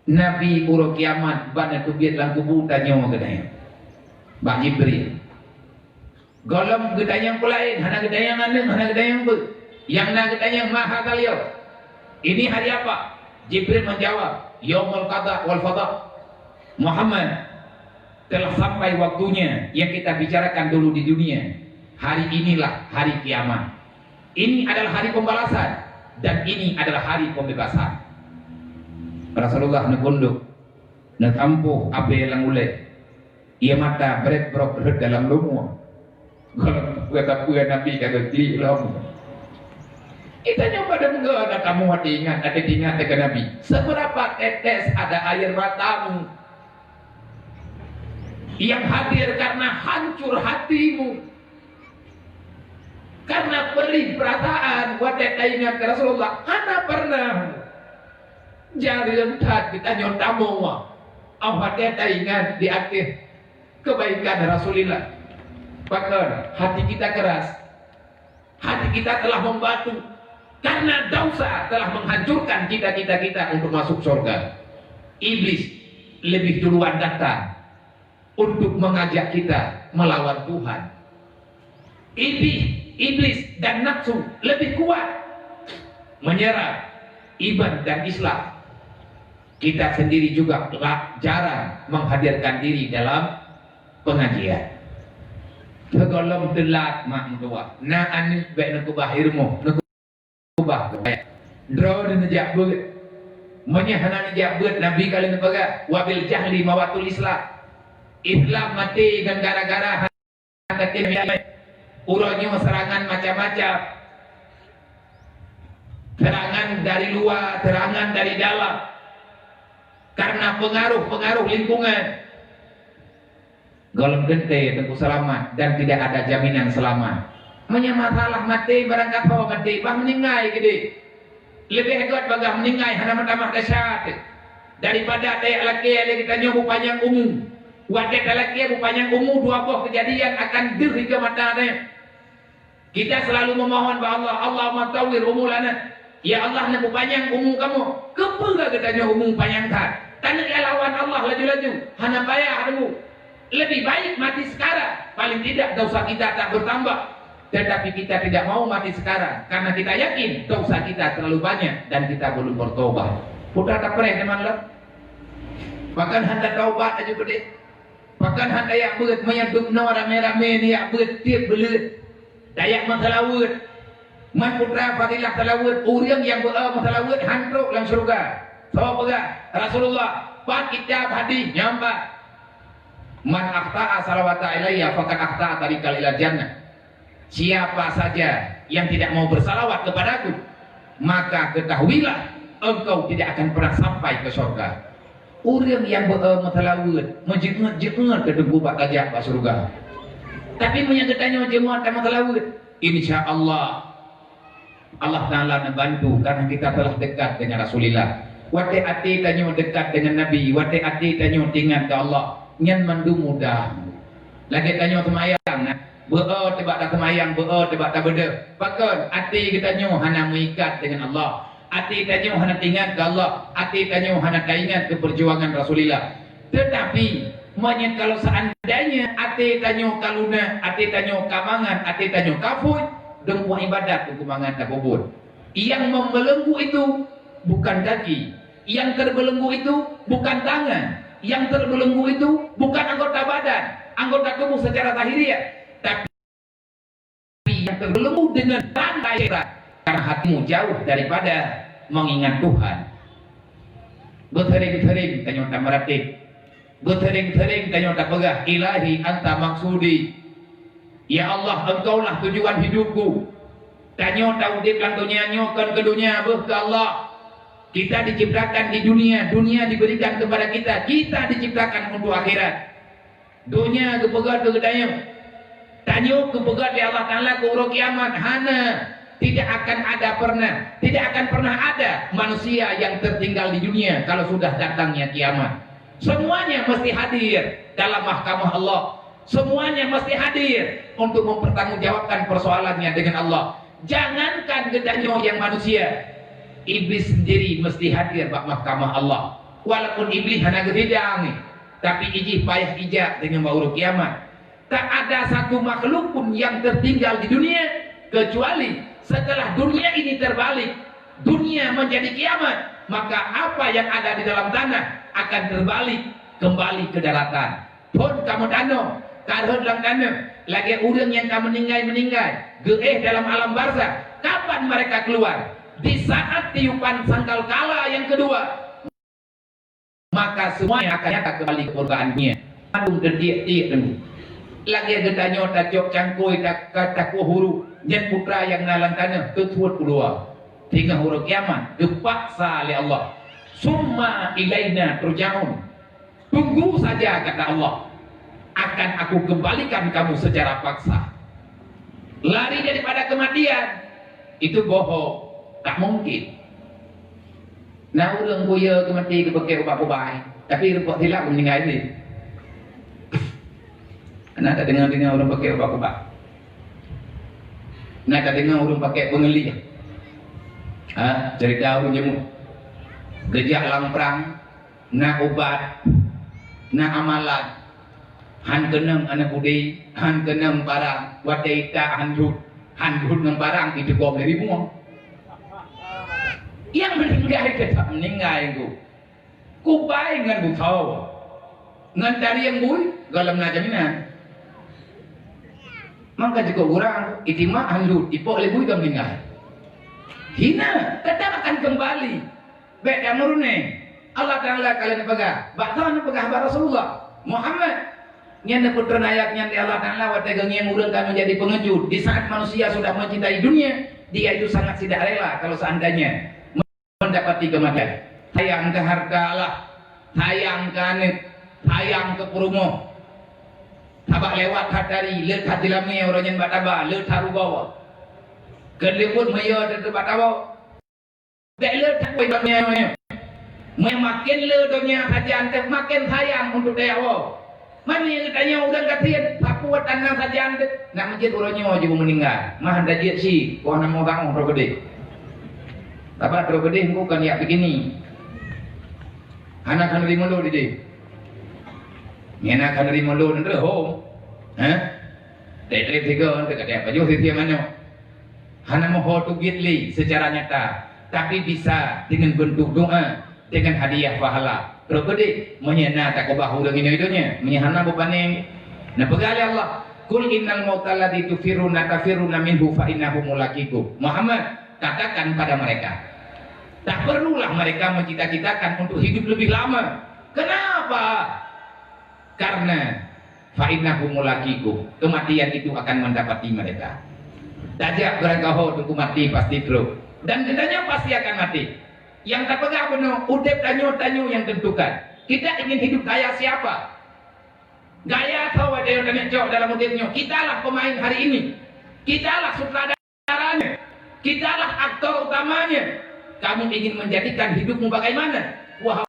Nabi uroe kiamat ban na teubiet lam kubu tanyoe geutanyoe bak Jibril. Gohlom geutanyong peue laén, hana geutanyong aneuk, hana geutanyong beuet. Nyang na geutanyong, "Ma hadzal yaum?" Ini hari apa? Jibril menjawab, "Yaumul qada wal fadha." Muhammad, telah sampai waktunya yang kita bicarakan dulu di dunia. Hari inilah hari kiamat. Ini adalah hari pembalasan dan ini adalah hari pembebasan. Rasulullah neukundok, neutampoh abèe lam ulèe, ie mata brek-brok rhot dalam leumo. Gohlom peue-peue Nabi ka geuklik lom. Geutanyoe padum goe na kamoe teuingat, ada teuingat deungon Nabi. Seberapa tetes ada air matamu yang hadir karena hancur hatimu, karena perih perasaan watèe taingat keu Rasulullah? Hana pernah. Jareueng that geutanyoe tamoe watèe taingat di ateueh kebaikan Rasulullah. Pakon hati kita keras? Hati kita telah membatu karena dosa telah menghancurkan cita-cita kita untuk masuk surga. Iblis lebih duluan datang untuk mengajak kita melawan Tuhan. Iblis, iblis dan nafsu lebih kuat menyerang iman dan Islam. Kita sendiri juga la-, jarang menghadirkan diri dalam pengajian. Teugohlom teulat mak meutuwah. Na aneuk bèk neukeubah ilmu, neukeubah keubayang. Droeneuh neujak beuet. Meunyoe hana neujak beuet, Nabi ka lheueh neupeugah, "Wabil jahli mawatul Islam." Islam maté ngon gara-gara hana tem. Uroe nyoe serangan macam-macam. Serangan dari luwa, serangan dari dalam. Karena pengaruh-pengaruh lingkungan. Gohlom teuntèe Teungku Seulamat dan tidak ada jaminan selamat. Meunyoe masalah maté, barang kasoe maté, bah meuninggai keudéh. Leubeh gèt bagaih meuninggai hana meutamah desya teuh, daripada tajak lakèe lé geutanyoe beupanyang umu. Watèe talakèe beupanyang umu, dua boh keujadian akan deuh ikeue mata teuh. Kita selalu memohon bak Allah, "Allahumma tawwil umurana." Ya Allah, neupeupanyang umu kamoe. Keupeue geutanyoe umu panyang that? Taneuk lawan Allah laju-laju, hana payah deungoe. Lebih baik mati sekarang, paling tidak dosa kita tak bertambah. Tetapi kita tidak mau mati sekarang karena kita yakin dosa kita terlalu banyak dan kita belum bertobat. Putra tapreh teman lom. Pakon hana taubat laju keudéh. Pakon hana yak beuet, meunyoe dum noe ramé-ramé ni yak beuet tiep beuleuet. Tajak meuseulaweuet. Man putra fadilah seulaweuet, ureueng nyang beu-, eh, meuseulaweuet han trok lam syeuruga. Saboh peugah, "Rasulullah, pat kitab hadis nyan pat? Man akhta'a salawata ilayya faqad akhta'a tariqan ilal jannah." Siapa saja yang tidak mau bersalawat kepadaku, maka ketahuilah engkau tidak akan pernah sampai ke surga. Ureuëng nyang beu-e meusalaweuet, meujeuet-jeuet keu teungku bak tajak bak syeuruga. Tapi meunyoe geutanyoe jeuet tameusalaweuet, insya Allah Allah Ta'ala neubantu karena kita telah dekat dengan Rasulullah. Watée até tanyoe dekat dengan Nabi, watée até tanyoe teuingat keu Allah, nyan mandum mudah. Lagée tanyoe seumayang, nah, beu-e teubak taseumayang, beu-e teubak tabeudôh. Pakon? Até geutanyoe hana meuikat dengan Allah. Até tanyoe hana teuingat keu Allah. Até tanyoe hana taingat keu peujuangan Rasulullah. Teutapi, meunyoe kalau seandainya até tanyoe ka lunak, até tanyoe ka mangat, até tanyoe ka phuet, dong buet ibadat keu keumangat tapeubuet. Yang membelenggu itu bukan kaki, yang terbelenggu itu bukan tangan, yang terbelenggu itu bukan anggota badan, anggota tubuh secara zahiriah, tapi yang terbelenggu dengan tanda akhirat, karena hatimu jauh daripada mengingat Tuhan. Beuseuring-seuring tanyoe tameuratéb, beuseuring-seuring tanyoe tapeugah, "Ilahi anta maksudi." Ya Allah, Engkaulah tujuan hidupku. Tanyoe taudeb lam donya nyoe kon keu donya, beuh keu Allah. Kita diciptakan di dunia, dunia diberikan kepada kita, kita diciptakan untuk akhirat. Donya geupeugét keu geutanyoe. Tanyoe geupeugét lé Allah Taala keu uroe kiamat, hana, tidak akan ada pernah, tidak akan pernah ada manusia yang tertinggal di dunia kalau sudah datangnya kiamat. Semuanya mesti hadir dalam mahkamah Allah. Semuanya mesti hadir untuk mempertanggungjawabkan persoalannya dengan Allah. Jangankan geutanyoe nyang manusia, iblis sendiri mesti hadir bak mahkamah Allah. Walaupun iblis hana geusidang, tapi ijih payah ijak deungon bak uroe kiamat. Tak ada satu makhluk pun yang tertinggal di dunia, kecuali setelah dunia ini terbalik, dunia menjadi kiamat, maka apa yang ada di dalam tanah akan terbalik kembali ke daratan. Phon ka meutanong, ka rhot lam taneuh, lagée ureuëng nyang ka meuninggai-meuninggai, geuéh dalam alam barzakh. Kapan mereka keluar? Di saat tiupan sangkakala yang kedua, maka semuanya akan nyata kembali ke permukaan dunia. Mandum teutiek-tiek teungku. Lagée geutanyoe tacok cangkôi, ta-, ka-, takueh huru, nyan putra nyang na lam taneuh teusuet u luwa. Singoh uroe kiamat geupaksa lé Allah. "Summa ilaina turja'un." Tunggu saja, kata Allah, akan Aku kembalikan kamu secara paksa. Lari daripada kematian, itu bohong, tak mungkin. Na ureuëng buya keu maté geupakée ubat kubai, tapi rumpok silap meuninggai jih. Na tadeungoe-deungoe ureuëng pakée ubat kubai. Na tadeungoe ureuëng pakée peungeulih. Ha, cerita ureuëng jeumeuh. Geujak lam prang, na ubat, na amalan. Han keunong aneuk udeb, han keunong parang, watée itak han jeuet, han jeuet ngon parang, itu gob lé rimueng. Nyang meuninggai teutap meuninggai, Teungku. Kubai ngon butho, ngon tarieng bui, gohlom na jaminan. Maka jikok urang, itimak han jeuet, ipok lé bui ka meuninggai. Hina, teutap akan kembali. Bék tameurunéng. Allah Taala ka lheueh neupeugah, bak soe neupeugah? Bak Rasulullah Muhammad. Nyan neupeutrön ayat nyan lé Allah Taala watée geungieng ureuëng ka menjadi pengecut. Di saat manusia sudah mencintai dunia, dia itu sangat tidak rela kalau seandainya mendapati kematian. Sayang keu hareuta Allah, sayang keu aneuk, sayang keu peurumoh. Sabab lewat that hari, le that jilamé uroe nyan bak taba, le that rugoe. Keu leumbot meuyue teuteup bak taba. Bék le that donya nyoe. Meumaken le donya sajan teuh maken sayang untuk dayah woe. Mani geutanyoe ureuëng gasien, sapeue tanang sajan teuh, nak meujeuet uroe nyoe jih meuninggai. Mah hana jeuet si, wah na moh tangoh droe keudeh. Sabab droe keudeh engko kan yak bikini. Hana kan ri mulo dideh. Ngena kan ri mulo nang hom. Hah? Treb-treb sigoe teuh kadang pajoh sisi manok. Hana meuho teubiet lé secara nyata, tapi bisa dengan bentuk doa, dengan hadiah pahala. Droe keudeh, meunyoe na takubah ureuëng inoe donya, meunyoe hana beupanéng. Neupeugah lé Allah, "Qul innal mautal ladzi tufirruna tafirruna minhu fa innahu mulaqikum." Muhammad, katakan pada mereka, Tak perlulah mereka mencita-citakan untuk hidup lebih lama. Kenapa? Karena fa innahum mulaqikum, kematian itu akan mendapati mereka. Tajak beurangkaho teungku mati pasti trok. Dan geutanyoe pasti akan mati. Nyang tapeugah bunoe, udeb tanyoe, tanyoe nyang tentukan. Kita ingin hidup gaya siapa? Gaya soe tanyoe taneuk cok dalam udeb nyoe? Kitalah pemain hari ini. Kitalah sutradaranya. Kitalah aktor utamanya. Kamu ingin menjadikan hidupmu bagaimana? Wah,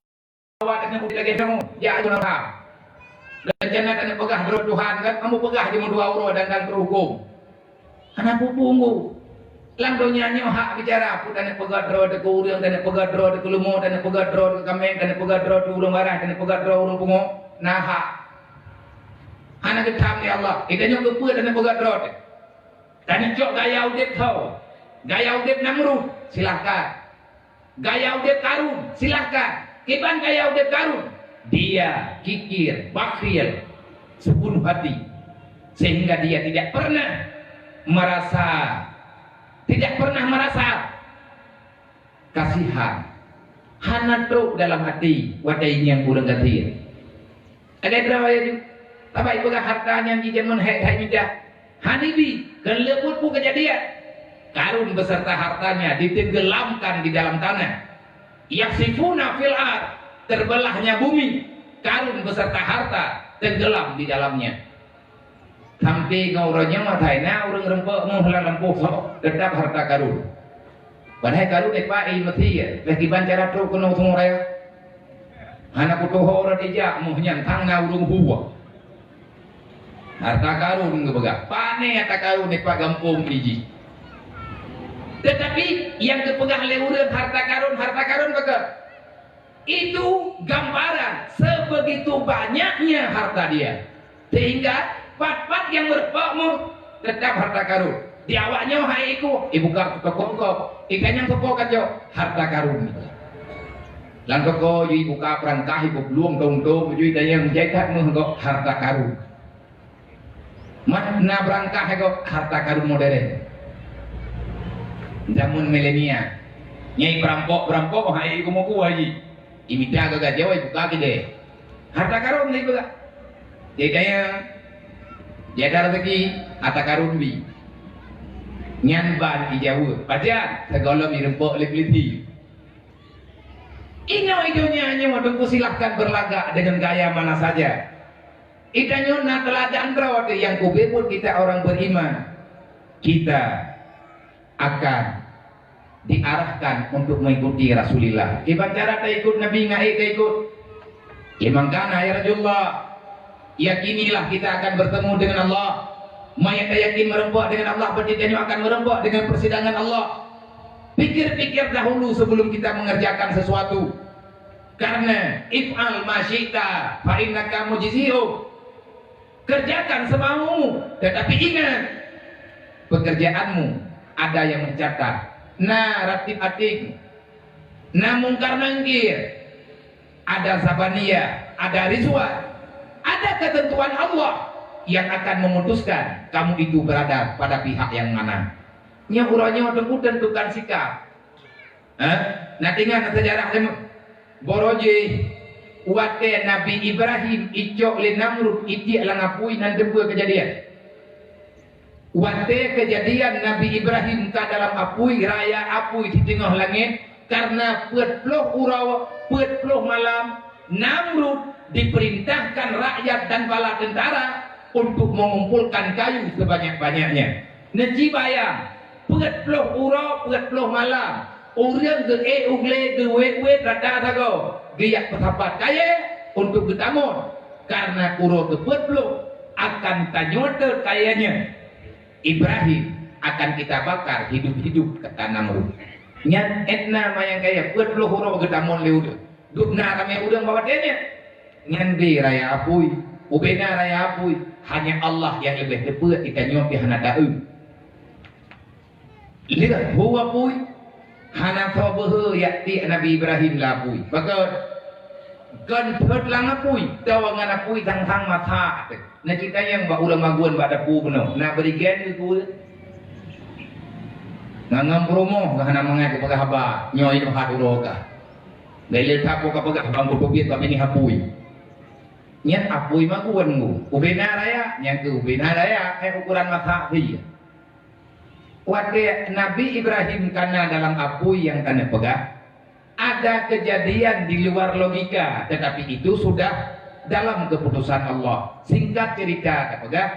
awak tanyoe udeb lagèe nyoe, jak aja nang. Rencana tanyoe peugah droe Tuhan kan, kamu peugah di meudua uroe dan, dan terhukum. Hana peue-peue. Lam donya nyoe hak bicara, peue tanyoe peugah droe teuh keu ureueng, tanyoe peugah droe teuh keu leumo, tanyoe peugah droe teuh keu kaméng, tanyoe peugah droe teuh ureueng marah, tanyoe peugah droe ureueng pungo, na hak. Hana geutham lé Allah. Geutanyoe keupeue tanyoe peugah droe teuh? Tanyoe cok gaya udeb soe? Gaya udeb Namrud, silahkan. Gaya udeb Karun, silahkan. Kiban gaya udeb Karun? Dia kikir, bakhil, sepenuh hati, sehingga dia tidak pernah merasa, tidak pernah merasa kasihan. Hana trok dalam hati watèe inong ureueng gasien. Lagèe droe nyoe, tabai peugah harta nyan jijameun hèk-hèk mita. Hana bi, keu lheueh buet peue keujadian. Karun beserta hartanya ditenggelamkan di dalam tanah. Yakhsifuna fil ard, terbelahnya bumi. Karun beserta harta tenggelam di dalamnya. Sampai ngon uroe nyoe, asai na ureueng reumpok moh lam lampôh soe, teutap harta Karun. Padahai Karun ipa i Mesir, lheueh kiban cara trok keunoe Sungai Raya. Hana kutuho rot ijak moh nyan, tang na ureueng huwa. Harta Karun geupeugah, pane harta Karun ipa gampông iji. Tetapi nyang geupeugah lé ureueng harta Karun, harta Karun bagaih. Itu gambaran sebegitu banyaknya harta dia. Sehingga pat-pat nyang meureumpok moh, teutap harta Karun. Di awak nyoe hai iku, ibuka toko kop, ikan nyang toko kacok, harta Karun. Lam toko jih ibuka peurangkah, ibu lueng tong-tong, jih dayang jai that meuh gob harta Karun. Mat na beurangkah gob harta Karun modern. Jameun milenial. Nyai peurampok-peurampok hai iku muku haji. Imita gagah Jawa ibuka kidée. Harta Karun lé beulah. Di dayah, di ada rezeki, harta Karun bi. Nyan ban ijaweueb, pajan, sigohlom ireumpok lé peuliti. Inoe i donya nyoe Teungku silahkan berlagak dengan gaya mana saja. Geutanyoe na teuladan droe teuh nyang kubeubeuet kita orang beriman. Kita akan diarahkan untuk mengikuti Rasulullah. Kiban cara taikut Nabi ngon ék taikut? Iman kana ya Rasulullah. Yakinilah kita akan bertemu dengan Allah. Maya tayakin meureumpok dengan Allah, berarti tanyoe akan meureumpok dengan persidangan Allah. Pikir-pikir dahulu sebelum kita mengerjakan sesuatu. Karena if'al ma syi'ta fa innaka mujzi'u. Kerjakan semaumu, tetapi ingat, pekerjaanmu ada yang mencatat. Na ratib atid, na mungkar nangkir, ada zabaniyah, ada rizwan, ada ketentuan Allah yang akan memutuskan kamu itu berada pada pihak yang mana. Nyoe uroe nyoe Teungku tentukan sikap. Ha? Na teuingat sejarah lé boro jih, watée Nabi Ibrahim icok lé Namrud itiek lam apui, nan teupeue keujadian. Watée keujadian Nabi Ibrahim ka dalam apui, raya apui di teungoh langét, karena peuet ploh uroe, peuet ploh malam, Namrud diperintahkan rakyat dan bala tentara untuk mengumpulkan kayu sebanyak-banyaknya. Neuci bayang, peuet ploh uroe, peuet ploh malam, ureuëng geuék u glé, geuwét-wét rata sagoe, geujak peusapat kayée untuk geutamon, karena uroe keupeuet ploh akan tanyoe teuh kayée nyan. Ibrahim akan kita bakar hidup-hidup, kata Namrud. Nyan étna manyang kayée peuet ploh uroe geutamon lé ulôn. Dubna ramé ureuëng bak watée nyan. Nyan bée raya apui, ubena raya apui, hanya Allah nyang leubeh teupeue, geutanyoe pih hana taeu. Lheueh hu apui, hana soe beuhe jak tiek Nabi Ibrahim lam apui. Pakon? Kon phot lam apui, tawa ngon apui sang-sang masak teuh. Na cit tanyong bak ulama gun bak dapu bunoe, na beurigen keu kueh? Ngon-ngon peurumoh gah hana mangat geupeugah haba, nyoe ileuhat uroe gah. Lé-lé that boh kapeugah bang kuteubiet bak binéh apui. Nyan apui magun ngu. Ubena raya, nyang keu ubena raya, eh, ukuran masak sih. Watée Nabi Ibrahim kana dalam apui nyang ka neupeugah, ada kejadian di luar logika, tetapi itu sudah dalam keputusan Allah. Singkat cerita, tapeugah,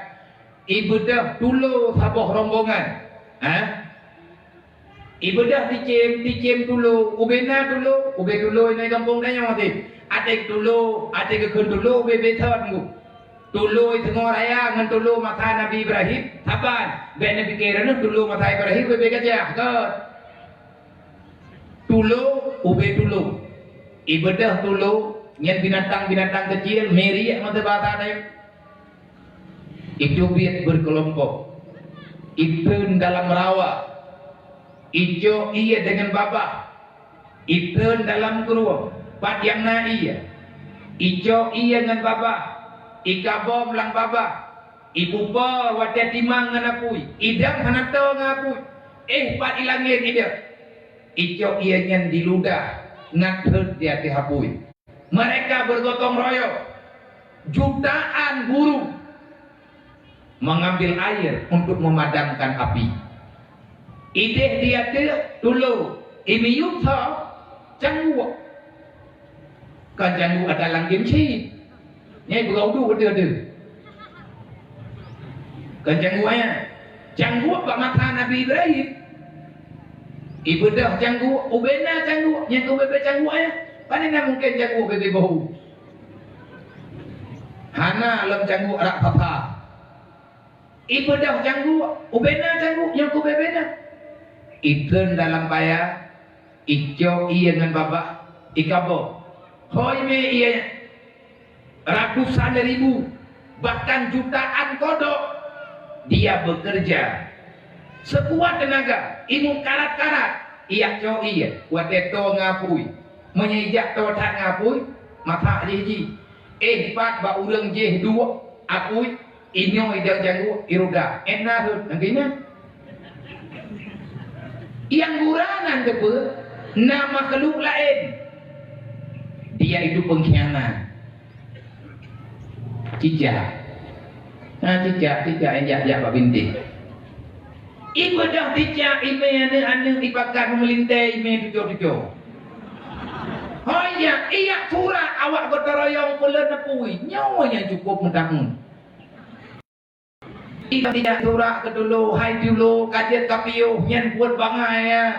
ibeudôh tulo saboh rombongan. Ha? Ibeudôh ticém, ticém tulo, ubena tulo, ubé tulo inai gampông tanyoe teuh. Até tulo, até geukheun tulo, ubé-bé thon ngu. Tulo i teungoh raya ngon tulo masa Nabi Ibrahim, saban. Bék neupike droeneuh tulo masa Ibrahim ubé-bé gajah, kon. Tulo, ubé tulo. Ibeudôh tulo, nyan binatang-binatang kecil, miriek meuteubata teuh. Itu biet berkelompok. Iteun dalam rawa. Icok ié deungon babah. Iteun dalam krueng. Pat nyang na ié. Icok ié ngon babah. Ikabom lam babah. Ipupa watée timang ngon apui. Idang hana toe ngon apui. Eh, pat ilangét idang. Icok ié nyan diludah ngat thot di ateueh apui. Mereka bergotong royong. Jutaan guru mengambil air untuk memadamkan api. Ideh di ateueh tulo, imiyup tho cangguek. Kan cangguek ata langgeng cit. Nyai beugaudu beutôi-beutôi. Kan cangguek nyan. Cangguek bak masa Nabi Ibrahim. Ibeudôh cangguek, ubena cangguek, nyang keu bebe cangguek nyan. Pane na mungken cangguek bebe bohu. Hana lom cangguek raksasa. Ibeudôh cangguek, ubena cangguek nyang keu bebe na. Iteun dalam paya, icok ié ngon babah, ikabom. Hôi mé ié nyan. Ratusan ribu, bahkan jutaan kodok, dia bekerja sekuat tenaga, imum karat-karat, ijak cok ié, watée toe ngon apui. Meunyoe ijak toe that ngon apui, masak jih jih. Eh, pat bak ureuëng jih duek apui, inoe idang cangguek irudah. Ena rhot nangkeuh nyan. Nyang gura nan teupeue, na makhluk laén. Dia itu pengkhianat. Cicak. Ha, cicak, cicak nyang jak-jak bak bintéh. Ibeudôh cicak imé aneuëk-aneuëk ipakat meumeulintée imé tujoh-tujoh. Ho iya, ijak surak awak gotong royong peuleueh neupui. Nyoe nyang cukup meutamong. Ijak surak keu tulo, hai tulo, ka jeuet ka piôh, nyan buet bangai nyan.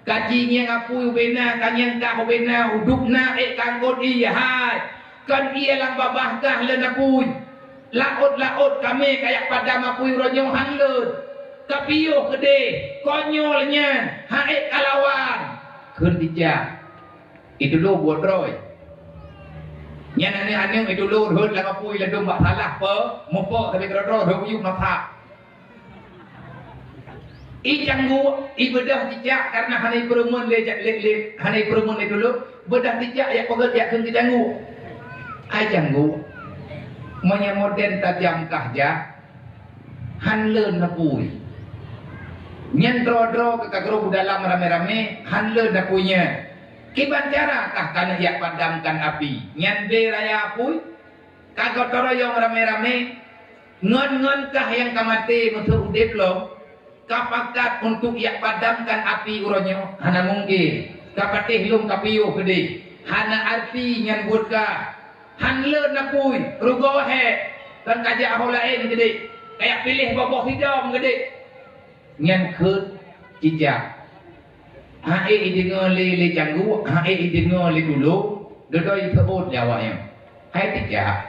Ka jingieng apui ubena, ka ngieng kah ubena, udub na ék ka angkot ié, hai. Kon ié lam babah kah lé neupui. Laôt-laôt kamé ka jak padam apui uroe nyoe han lôn. Ka piôh keudeh, konyol nyan, han ék ka lawan. Kheun cicak. Itulo buet droe. Nyan aneuëk-aneuëk itulo rhot lam apui ladôm bak salah pe, mupok tapi keudroe-droe rhot yub masak. I cangguek, ibeudôh cicak karena hana ipeureumeun lé, lé, lé, hana ipeureumeun lé itulo, beudôh cicak jak peugét jak kheun keu cangguek. Ai cangguek, meunyoe modern tajam kah jak, han lôn neupui. Nyan droe-droe ka kagrôp u dalam ramé-ramé, han lôn neupui nyan. Kiban cara kah keuneuk jak padamkan api? Nyan bée raya apui, ka gotong royong ramé-ramé, ngon-ngon kah nyang ka maté meuseu udeb lom, ka pakat untuk jak padamkan api uroe nyoe? Hana mungken. Ka patéh lom ka piôh keudeh. Hana arti nyan buet kah. Han lôn neupui, rugoe hék, kon ka jak ho laén keudeh, ka jak piléh boh-boh sidom keudeh. Nyan kheun cicak. Han ék ideungoe lé, lé cangguek, han ék ideungoe lé tulo, dudoe seuôt lé awaknyan. Hai cicak.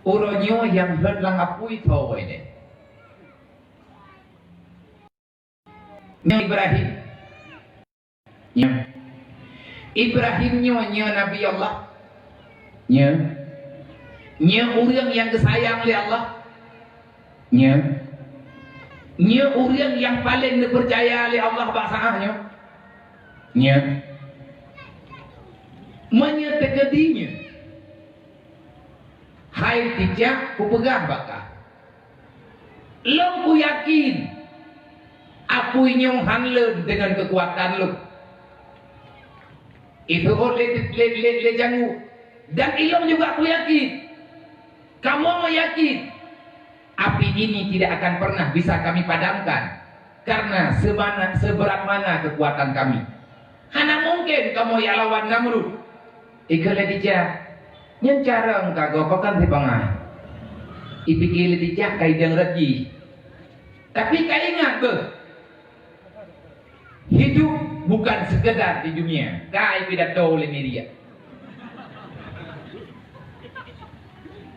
Uroe nyoe nyang rhot lam apui soe nyan? Nyoe Ibrahim. Nyoe. Ibrahim nyoe, nyoe Nabi Allah. Nyoe. Nyoe ureuëng nyang geusayang lé Allah. Nyoe. Nyoe ureuëng nyang paleng neupeucaya lé Allah bak saát nyoe. Nyoe. Meunyoe teukeudi nyoe, hai cicak, kupeugah bak kah. Lôn kuyakin, apui nyoe han leuen deungon keukuatan lôn. Iteuôt lé, lé, lé, lé Canggu. Dan ilôn juga kuyakin, kamoe yakin, api ini tidak akan pernah bisa kami padamkan, karena semana, seberat mana kekuatan kami. Hana mungken kamoe jak lawan Namrud. Ikheun lé Tija, nyan carông ka gob pakon sipangai. Ipike lé Tija ka idong rot jih. Tapi ka ingat beuh, hidup bukan sekedar di dunia. Ka ipidato lé Miria.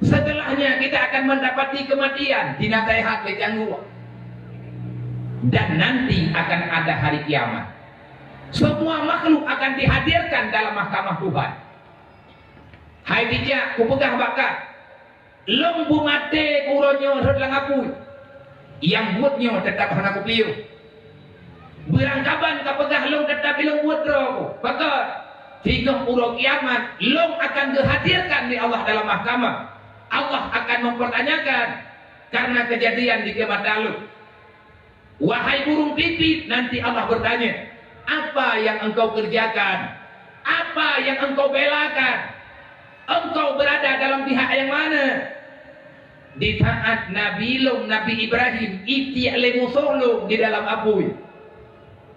Setelahnya kita akan mendapati kematian, dinaseuhat lé Canggu. Dan nanti akan ada hari kiamat. Semua makhluk akan dihadirkan dalam mahkamah Tuhan. Hai Tija, kupeugah bak kah, lôn beumaté keu uroe nyoe rhot lam apui. Nyang buet nyoe teutab hana kupiôh. Beurangkaban kapeugah lôn teutab ilôn buet droe ku. Pakon? Singoh uroe kiamat, lôn akan geuhadirkan lé Allah dalam mahkamah. Allah akan mempertanyakan karena kejadian di masa lalu. Wahai burung pipit, nanti Allah bertanya, "Apa yang engkau kerjakan? Apa yang engkau belakan? Engkau berada dalam pihak yang mana?" Di saat Nabi lôn, Nabi Ibrahim, itiek lé musoh lôn di dalam apui,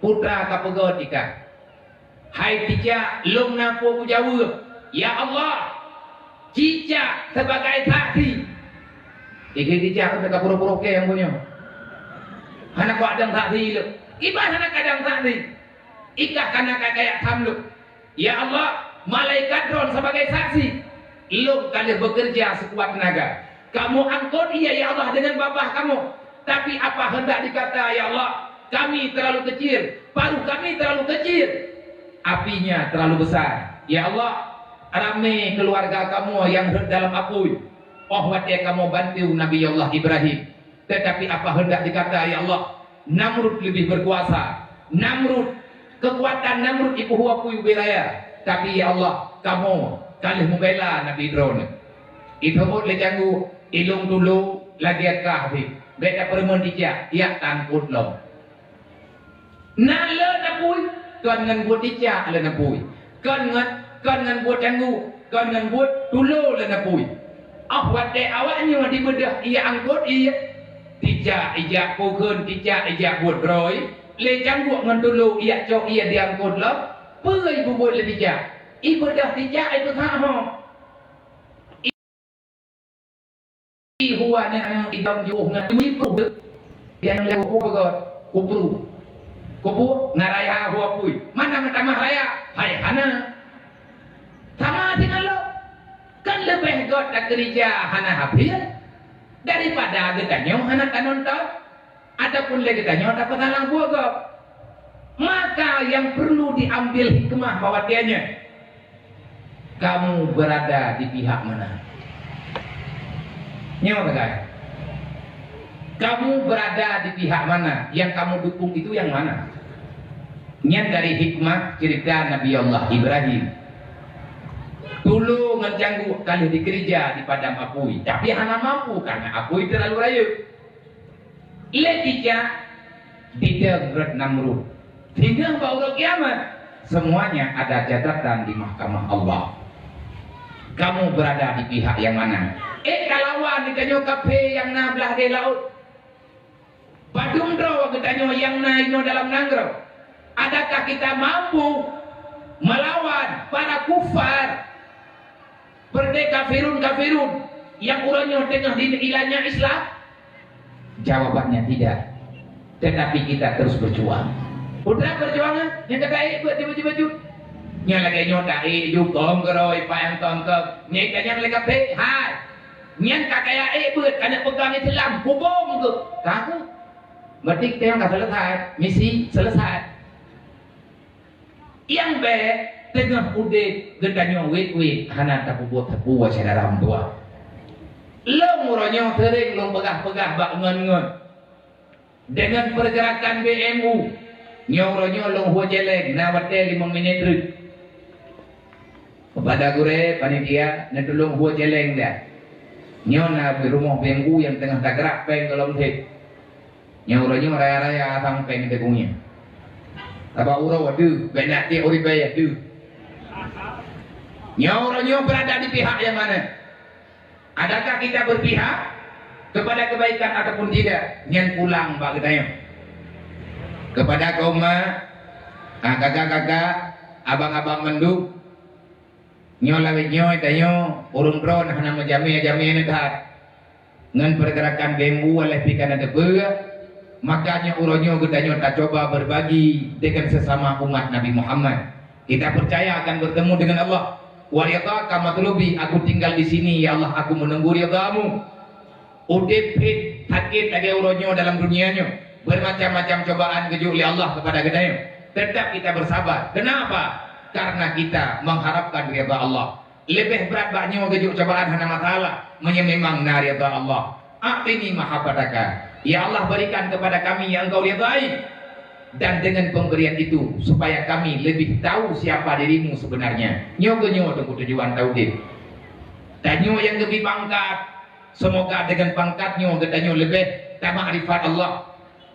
putra ka peugöt ikan. Hai Tija, lôn na peue kujaweueb. Ya Allah, cicak sebagai saksi. Ikheun Tija ka pura-pura kèe nyang bunoe. Hana kuadong saksi lôn. Iban hana kadong saksi. Ikah kana ka kayak tham lôn. Ya Allah, malaikat droen sebagai saksi. Lôn ka lheueh bekerja sekuat tenaga. Kamoe angkot ie, ya Allah, dengan babah kamoe. Tapi apa hendak dikata, ya Allah? Kami terlalu kecil, paruh kami terlalu kecil, apinya terlalu besar. Ya Allah, ramé keluarga kamoe nyang rhot dalam apui, óh watèe kamoe bantu Nabi Allah Ibrahim. Tetapi apa hendak dikata, ya Allah? Namrud lebih berkuasa. Namrud, kekuatan Namrud ipeuhu apui ubé raya. Tapi, ya Allah, kamoe ka lheueh mubela Nabi droeneuh. Iteuôt lé Canggu, ilôn tulo lagèe kah pih. Bèk tapeurumeun Tija, jak tangkot lom. Na le na pui, kon ngon buet Tija le na pui. Kon ngon, kon ngon buet Canggu, kon ngon buet tulo le na pui. Óh watèe awaknyoe dibeudôh ie angkot ie, Tija ijak pukon, Tija ijak buet droe, lé Canggu ngon tulo ijak cok ie diangkot lom, peue ibubuet lé Tija? Ibeudôh Tija ipeusahoe. Ihua nyan idong jiôh ngon lima ploh deuek. Nyang lhèe ploh beugöt, kupru. Kupru ngon raya hua pui. Mana meutamah raya? Hai hana. Sama deungon lôn. Kan leubeh göt takeurija hana habéh daripada geutanyoe hana tanonton. Ataupun lé geutanyoe tapeusalah buet gob. Maka nyang perlu diambil hikmah bak watèe nyan, kamu berada di pihak mana? Nyoe sagai. Kamu berada di pihak mana? Yang kamu dukung itu yang mana? Nyan dari hikmah cerita Nabi Allah Ibrahim. Tulo ngon cangguek ka lheueh dikeurija di padang apui, tapi hana mampu karena apui terlalu rayeuk. Lé Tija didong rot Namrud. Singoh bak uroe kiamat, semuanya ada catatan di mahkamah Allah. Kamu berada di pihak yang mana? Eh, ka lawan geutanyoe kafé nyang na blah deh laôt. Padum droe geutanyoe nyang na inoe dalam nanggroe. Adakah kita mampu melawan para kufar? Peureudeh kafirun-kafirun nyang uroe nyoe teungoh di ilanya Islam? Jawabannya tidak. Tetapi kita terus berjuang. Peue perjuangan nyang ka taék beuet di baju-baju? Nyang lagèe nyoe taék jukông keurôi payang tongkong. Nyan ka nyang lé kafé, hai. Nyan ka kaya ék beuet, ka neuk peugah Islam, kubông keuh. Ka keuh. Berarti kita nyang ka selesai, misi selesai. Nyang bèk teungoh udép geutanyoe wét-wét hana tapeubuet sapeue syedara meutuah. Lôn uroe nyoe seuréng lôn peugah-peugah bak ngon-ngon deungon pergerakan B M U. Nyoe uroe nyoe lôn hue céléng, na watèe limong minét treuk. Keupada gurèe panitia, neutulông hue céléng dah. Nyoe na rumoh B M U nyang teungoh tagrak péng gohlom sép. Nyoe uroe nyoe raya-raya asam péng teuh kunyah. Sabab uroe deuh, bèk na tiek ureueng bèe deuh. Nyoe uroe nyoe berada di pihak yang mana? Adakah kita berpihak kepada kebaikan ataupun tidak? Nyan pulang bak geutanyoe. Kepada kaum ma, ah, kakak-kakak, abang-abang mandum, nyoe lawét nyoe tanyoe ureueng droe hana meujamé-jamé neuh that. Ngon pergerakan beumu alah pih ka na teupeue, makanya uroe nyoe geutanyoe tacoba berbagi dengan sesama umat Nabi Muhammad. Kita percaya akan bertemu dengan Allah. Wa ridhaka matlubi, aku tinggal di sini, ya Allah, aku menunggu ridhamu. Udeb pih sakét lagèe uroe nyoe dalam dunia nyoe. Bermacam-macam cobaan geujok lé Allah kepada geutanyoe. Tetap kita bersabar. Kenapa? Karena kita mengharapkan ridha Allah. Leubeh brat bak nyoe geujok cobaan hana masalah, meunyoe memang na ridha Allah. A'tini mahabbataka. Ya Allah, berikan kepada kami yang Engkau ridhai. Dan dengan pemberian itu, supaya kami lebih tahu siapa dirimu sebenarnya. Nyoe geunyoe teungku tujuan taudeb. Tanyoe nyang geubri pangkat, semoga dengan pangkat nyoe geutanyoe leubeh tamakrifat Allah.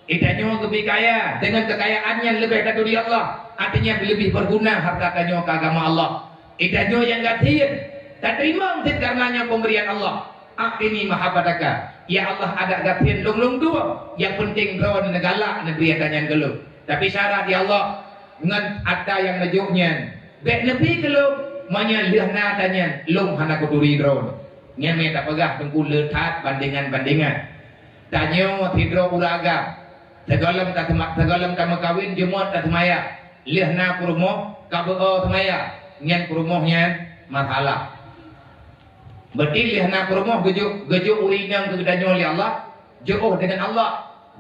Geutanyoe geubri kaya, dengan kekayaan nyan leubeh taturi Allah, artinya leubeh berguna harta tanyoe keu agama Allah. Geutanyoe nyang gasien, tateurimong cit kareuna nyoe pemberian Allah. A'tini mahabbataka. Ya Allah, adak gasien lôn-lôn dua. Nyang penting droeneuh neugalak neubri ata nyan keu lôn. Tapi syarat, ya Allah, ngon ata nyang neujok nyan, bèk neubi keu lôn, meunyoe lheueh na ata nyan, lôn hana kuturi droeneuh. Nyan nyang tapeugah teungku le that bandengan-bandengan. Tanyoe sidroe ureueng agam, sigohlom tateuma-, sigohlom tameukawen, jeumot taseumayang, lheueh na peurumoh ka beu-o seumayang, nyan peurumoh nyan masalah. Berarti lheueh na peurumoh geujok, geujok ureueng inong keu geutanyoe lé Allah, jiôh deungon Allah.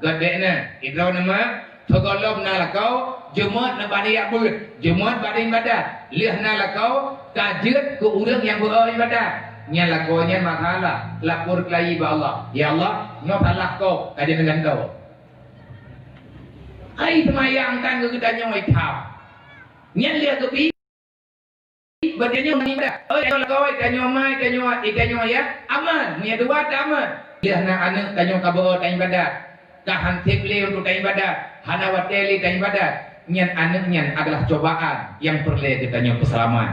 Gét bèk na, sidroe neuh ma, sigohlom na lakoe, jeumot na bak jak beuet, jeumot bak ibadat, lheueh na lakoe ka jeuet keu ureueng nyang beu-o ibadat. Nyan lakoe nyan masalah, lapor keulayi bak Allah. Ya Allah, nyoe salah kong, ka jeuet neugantoe. Ai seumayang tan keu geutanyoe itam. Nyan lheueh geubi, beutanyoe ngon ibadat. Oh, tanyoe lakoe, tanyoe ma, tanyoe, tanyoe yah, aman. Meunyoe dua ta aman. Lheueh na aneuk tanyoe ka beu-o tan ibadat. Ka han sép lé untuk tan ibadat. Hana watèe lé tan ibadat. Nyan aneuk nyan adalah cobaan nyang peureulèe geutanyoe peuseulamat.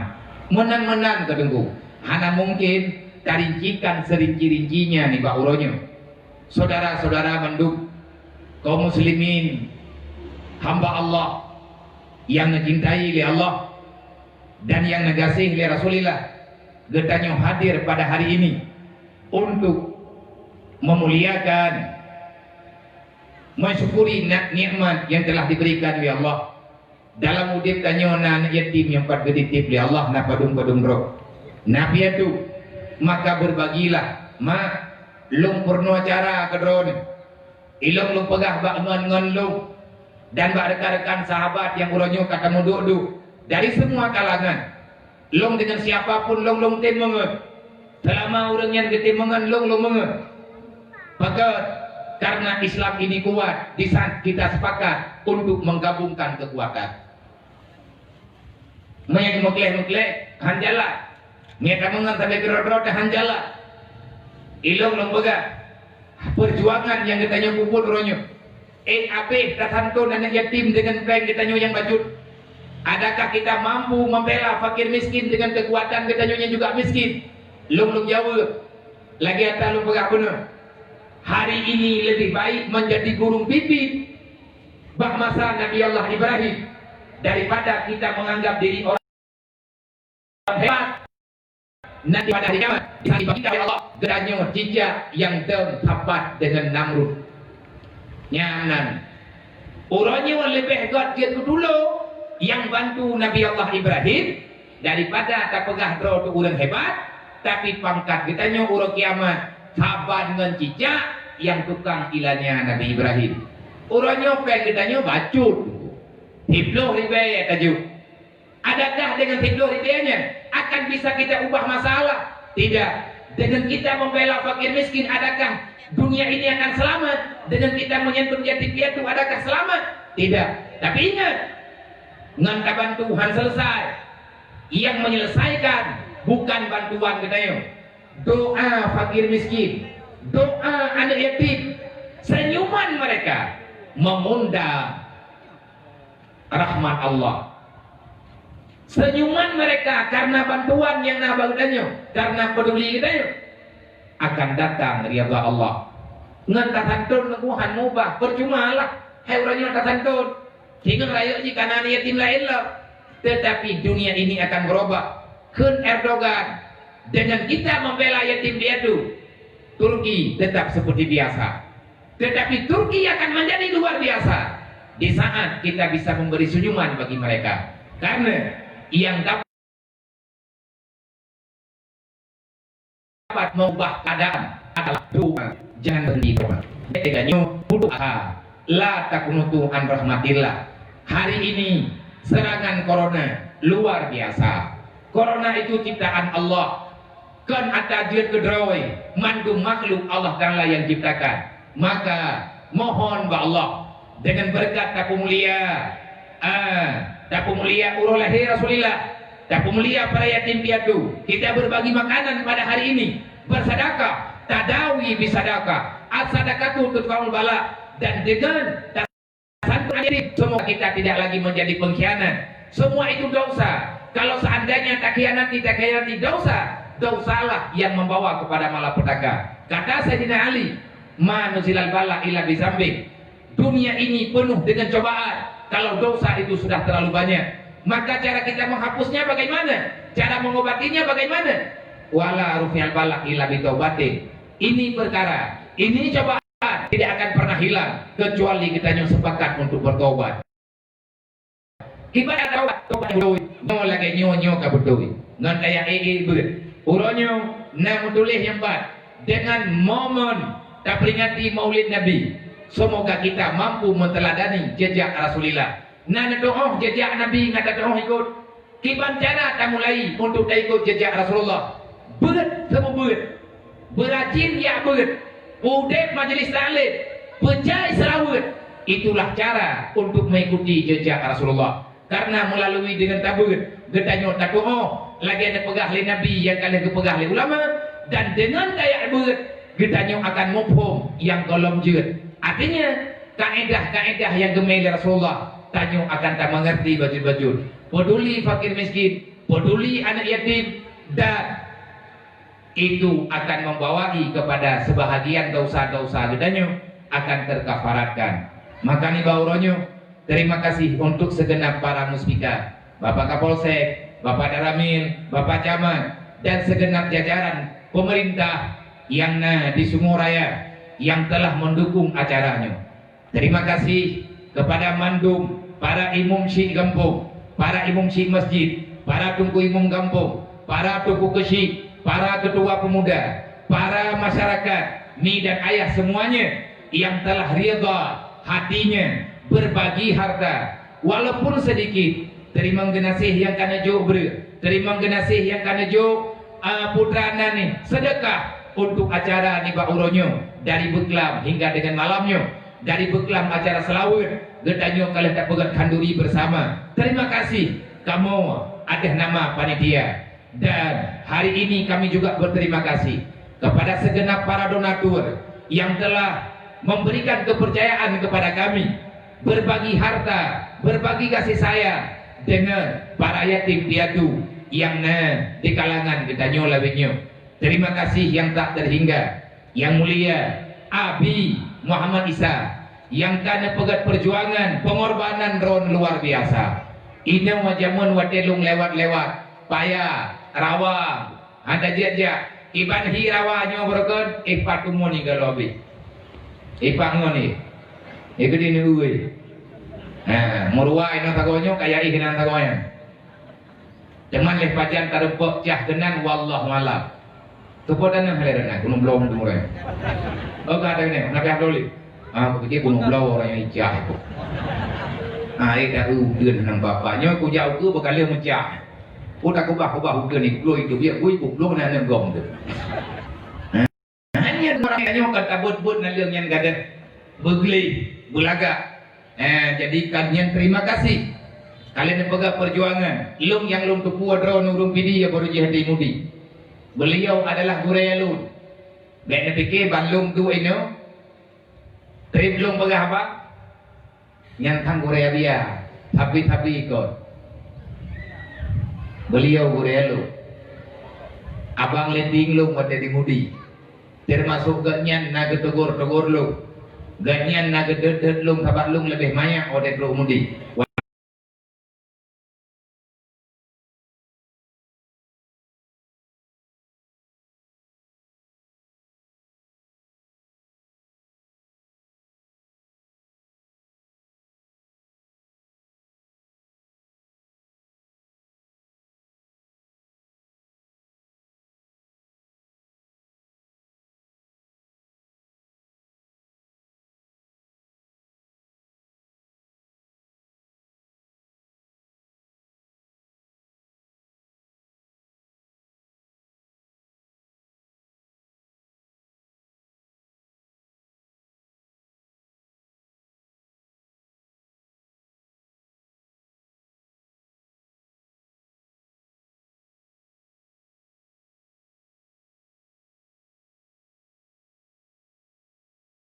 Meunan-meunan keu teungku. Hana mungken tarincikan serinci-rincinya nibak uroe nyoe. Syedara-syedara mandum, kaum muslimin, hamba Allah nyang neucintai lé Allah dan nyang neugaséh lé Rasulullah, geutanyoe hadir pada hari ini untuk memuliakan, mensyukuri nak nikmat yang telah diberikan oleh Allah. Dalam udép tanyoe na aneuk yatim nyang pat geutitép lé Allah, na padum-padum droe, na piatu, maka beurbagilah. Mak, lôn peurunoe cara keu droeneuh. Ilôn lôn peugah bak ngon-ngon lôn dan bak rekan-rekan sahabat nyang uroe nyoe ka tameuduek-duek dari semua kalangan. Lôn deungon siapa pun lôn, lôn tem meungon. Seulama ureueng nyan geutem meungon, lôn, lôn meungon. Pakon? Karena Islam ini kuat di saat kita sepakat untuk menggabungkan kekuatan. Meunyo meukleh-meukleh, han jalan. Meunyo tameungon sabe keudroe-droe, han jalan. Ilôn lôn peugah, perjuangan nyang geutanyoe peubuet uroe nyoe, ék abéh tasanton aneuk yatim deungon péng geutanyoe nyang bacut? Adakah kita mampu membela fakir miskin dengan kekuatan geutanyoe nyang juga miskin? Lôn, lôn jaweueb, lagèe ata lôn peugah bunoe, hari ini lebih baik menjadi burung pipit bak masa Nabi Allah Ibrahim daripada kita menganggap diri orang hebat. Nanti pada hari kiamat, di saat dibangkitkan oleh Allah, geutanyoe cicak nyang dong sapat deungon Namrud. Nyan nan. Uroe nyoe leubeh göt jeuet keu tulông nyang bantu Nabi Allah Ibrahim daripada tapeugah droe tu ureueng hebat, tapi pangkat geutanyoe uroe kiamat saban ngon cicak nyang tukang ilanya Nabi Ibrahim. Uroe nyoe péng geutanyoe bacut. Siploh ribèe tajuk. Adakah dengan siploh ribèe nyan akan bisa kita ubah masalah? Tidak. Dengan kita membela fakir miskin, adakah dunia ini akan selamat? Dengan kita menyantun yatim piatu, adakah selamat? Tidak. Tapi ingat, ngon tabantu han selesai. Yang menyelesaikan bukan bantuan geutanyoe. Doa fakir miskin, doa aneuk yatim, Senyuman mereka mengundang rahmat Allah. Senyuman mereka karena bantuan nyang na bak geutanyoe, karena peduli geutanyoe, akan datang ridha Allah. Ngon tasantôn ngon Tuhan mubah, percuma lah hai uroe nyoe tasantôn. Singoh rayeuk jih kana yatim laén lom. Tetapi dunia ini akan berubah. Kheun Erdogan, dengan kita membela yatim piatu, Turki tetap seperti biasa. Tetapi Turki akan menjadi luar biasa di saat kita bisa memberi senyuman bagi mereka. Karena yang dapat dapat mengubah keadaan adalah doa. Jangan berhenti berdoa. Jadi, nyoe berdoa. La takunutu an rahmatillah. Hari ini serangan corona luar biasa. Corona itu ciptaan Allah. Kon ata jeuet keudroe, mandum makhluk Allah Taala yang ciptakan. Maka mohon bak Allah dengan berkat tapeumulia, ah, tapeumulia uroe lahé Rasulullah, tapeumulia para yatim piatu, kita berbagi makanan pada hari ini, bersedekah, tadawi bisedekah, as-sadaqatu tudfa'ul bala, dan dengan santun ajaib, semoga kita tidak lagi menjadi pengkhianat. Semua itu dosa. Kalau seandainya takhianati, takhianati dosa, dosalah yang membawa kepada malapetaka. Kata Sayyidina Ali, "Ma nuzilal bala illa bizambin." Dunia ini penuh dengan cobaan. Kalau dosa itu sudah terlalu banyak, maka cara kita menghapusnya bagaimana? Cara mengobatinya bagaimana? Wala rufi'al bala illa bitaubatin. Ini perkara, ini cobaan tidak akan pernah hilang kecuali geutanyoe sepakat untuk bertobat. Kiban tobat, tobat beutôi, nyoe lagèe nyoe, nyoe ka beutôi. Ngon daya ék-ék beuet. Uroe nyoe na meutuléh nyang bat dengan momen taperingati Maulid Nabi. Semoga kita mampu menteuladani jejak Rasulillah. Na neutu'oh jejak Nabi ngon tatu'oh ikot. Kiban cara tamulai untuk taikot jejak Rasulullah? Beuet seumeubeuet, beurajin jak beuet, udép majelis taklim, beujai seulaweuet. Itulah cara untuk mengikuti jejak Rasulullah. Karena melalui dengan tabeuet, geutanyoe tatu'oh lagèe neupeugah lé Nabi nyang ka lheueh geupeugah lé ulama, dan dengan tajak beuet, geutanyoe akan muphom nyang gohlom jeuet. Artinya, kaedah-kaedah nyang geumé lé Rasulullah, tanyoe akan tameungerti bacut-bacut. Peduli fakir miskin, peduli aneuk yatim, dan itu akan membawai kepada sebahagian dosa-dosa geutanyoe akan terkafaratkan. Maka nibak uroe nyoe, terima kasih untuk segenap para muspika, Bapak Kapolsek, Bapak Danramil, Bapak Camat, dan segenap jajaran pemerintah yang na di Sungai Raya yang telah mendukung acara nyoe. Terima kasih kepada mandum para imum syik gampông, para imum syik masjid, para teungku imum gampông, para teungku keuchik, para ketua pemuda, para masyarakat, mi dan ayah semuanya yang telah ridha hatinya berbagi harta, walaupun sedikit. Teurimong geunaséh nyang ka neujok breueh, teurimong geunaséh nyang ka neujok, ah, putra nan nih, seudeukah untuk acara nibak uroe nyoe, dari beuklam hingga dengan malam nyoe. Dari beuklam acara seulaweuet, geutanyoe ka lheueh tapeugöt khanduri bersama. Terima kasih kamoe ateueh nama panitia. Dan hari ini kami juga berterima kasih kepada segenap para donatur yang telah memberikan kepercayaan kepada kami, berbagi harta, berbagi kasih sayang dengan para yatim piatu yang na di kalangan geutanyoe lawét nyoe. Terima kasih yang tak terhingga, Yang Mulia Abi Muhammad Isa, nyang ka neupeugöt peujuangan, peungorbanan droen luar biasa. Inoe jameun watèe lôn lewat-lewat, paya, rawa, hana jijak-jak. Iban hi rawa nyoe beureugon, eh, pat umu ni galobi. Eh, pat ngon ni. Eh, geude ni ui. Ha, meurua inoe sagoe nyoe, kaya ih nan sagoe nyan. Teuma lé pajan tareupok cah keunan, wallahu alam. Teupeue taneuh lé keunan, gunong bloe meuteumurah. Oh, ka ada ni, na pih bloe lé. Ah, kupikir gunong bloe ureueng nyang icah. Ah, eh, daru udeuen nang bapak. Nyoe kujak ukeue beukaleuh meucah. Ku takubah-kubah udeuen ni, bloe itu biar bui ku bloe na neugom tu. Hanya ureueng nyoe ka tabeuet-beuet naleueng nyan gadoh, beugleh, beulagak. Eh, jadi ka nyan terima kasih. Ka lheueh neupeugah perjuangan, lôn nyang lôn teupeu droeneuh ureueng Pidie ya baru jih di Mudi. Beliau adalah gurèe lôn. Bèk neupike ban lôn duek inoe. Trép lôn peugah haba, nyan thang gurée Abia, tapi-tapi ikot. Beliau gurée lôn. Abang Leting lôn watée di Mudi. Teumasok gobnyan na geuteugor-teugor lôn. Gobnyan na geudeuet-deuet lôn sabab lôn leubeh manyak watée trok Mudi.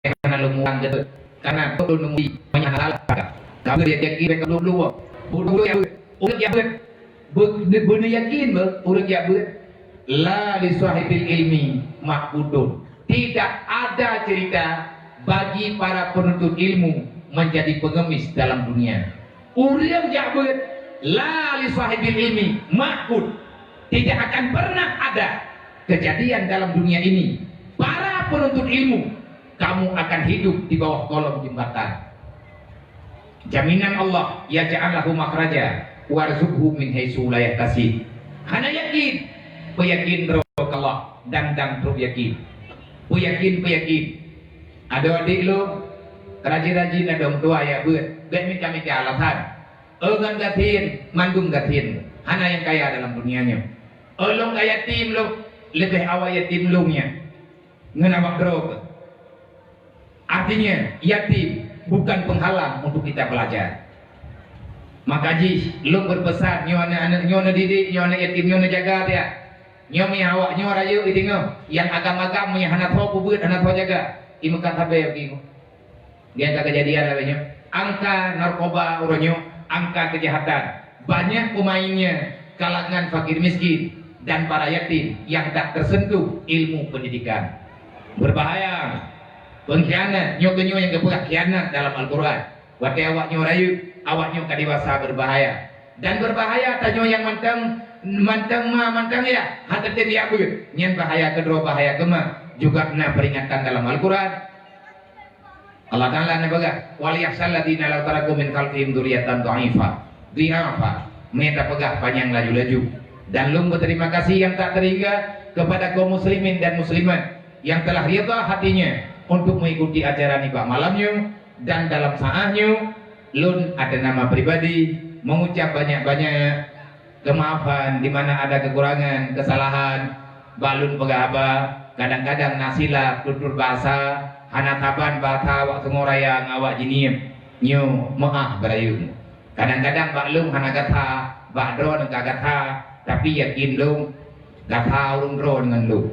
Hana lôn mulang geuh, karena lôn neumui meunyan hana salah. Ka beuet yakin bèk lôn luwah. Ureueng jak beuet, ureueng jak beuet. Beu-, beuneuyakin beuh, ureueng jak beuet. La li sahibil ilmi maq'udun. Tidak ada cerita bagi para penuntut ilmu menjadi pengemis dalam dunia. Ureueng jak beuet, la li sahibil ilmi maq'ud. Tidak akan pernah ada kejadian dalam dunia ini, para penuntut ilmu, kamu akan hidup di bawah kolong jembatan. Jaminan Allah, yaj'al lahu makhraja, warzuqhu min haitsu la yahtasib. Hana yakin, peuyakin droe keu Allah, dan, dan trok yakin. Peuyakin, peuyakin. Adoe adék lôn, rajin-rajin adoe meutuah jak beuet, bèk mita-mita alasan. Oh, ngon gasien, mandum gasien. Hana nyang kaya dalam dunia nyoe. Oh, lôn ka yatim lôn, leubeh awai yatim lôn nyan. Ngon awak droe. Artinya, yatim bukan penghalang untuk kita belajar. Maka jih, lôn berpesan, nyoe aneuk-aneuk, nyoe neudidik, nyoe aneuk yatim, nyoe neujaga dia. Nyoe meuiah awak nyoe rayeuk i teungoh, nyang agam-agam meuiah hana tho peubeuet, hana tho jaga, imeukat sabe bagi nyoe. Nyang ka keujadian lagèe nyoe, angka narkoba uroe nyoe, angka kejahatan, banyak pemainnya kalangan fakir miskin dan para yatim yang tak tersentuh ilmu pendidikan. Berbahaya. Pengkhianat, nyoe keuh nyoe nyang geupeugah khianat dalam Al-Quran. Watèe awak nyoe rayeuk, awak nyoe ka dewasa berbahaya. Dan berbahaya tanyoe nyang mantong, mantong ma, mantong yah, hana teutem jak beuet. Nyan bahaya keudroe, bahaya keuma. Juga na peringatan dalam Al-Quran. Allah Taala neupeugah, "Wal yakhsyal ladzina law taraku min khalfihim dzurriyyatan dha'ifah." Dhi'afa. Meunan tapeugah panyang laju-laju. Dan lôn berterima kasih yang tak terhingga kepada kaum muslimin dan muslimat yang telah rida hatinya untuk mengikuti acara nibak malam nyoe. Dan dalam saát nyoe, lôn atas nama pribadi mengucap banyak-banyak kemaafan di mana ada kekurangan, kesalahan, bak lôn peugah haba, kadang-kadang na silap tutur bahasa, hana saban bahasa awak Sungai Raya ngon awak Jeunieb. Nyoe meu'ah beurayeuk. Kadang-kadang bak lôn hana gata, bak droeneuh ka gata, tapi yakin lôn gata ureueng droe deungon lôn.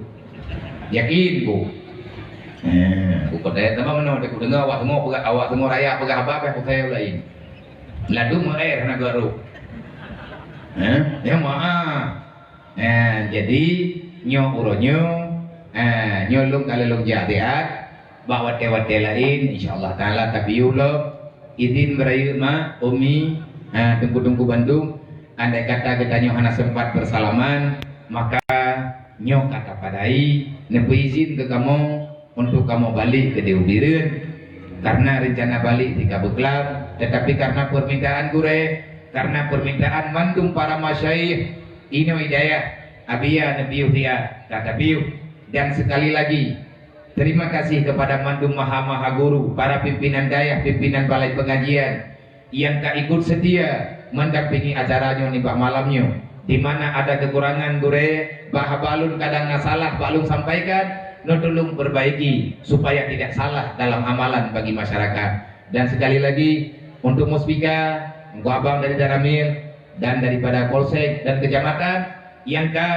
Yakin ku. Eh, ku peugah teuma meunoe, ku deungoe awak Sungai peugah, awak Sungai Raya peugah haba, beh ku sayang laén. Ladum meu-, eh, hana geuroh. Eh, nyoe meu'ah. Eh, jadi, nyoe uroe nyoe, eh, nyoe lôn ka lôn jak siat. Bak watèe-watèe laén, insya Allah Taala tapiôh lom. Idin beurayeuk mak, umi, ha, teungku-teungku bandum, andai kata geutanyoe hana sempat bersalaman, maka nyoe ka tapadai, neupeuizin keu kamoe untuk kamoe balek keudéh u Bireuen. Karena rencana balek teuka beuklam, tetapi karena permintaan gurèe, karena permintaan mandum para masyayikh, inoe i dayah, Abia neupiôh siat, ka tapiôh. Dan sekali lagi, terima kasih kepada mandum maha-maha guru, para pimpinan dayah, pimpinan balai pengajian yang ka ikut setia mendampingi acara nyoe nibak malam nyoe. Di mana ada kekurangan gurèe, bah haba lôn kadang na salah bak lôn sampaikan, neutulông perbaiki supaya tidak salah dalam amalan bagi masyarakat. Dan sekali lagi, untuk Muspika, Teungku Abang dari Danramil, dan daripada Polsek dan Kecamatan, nyang ka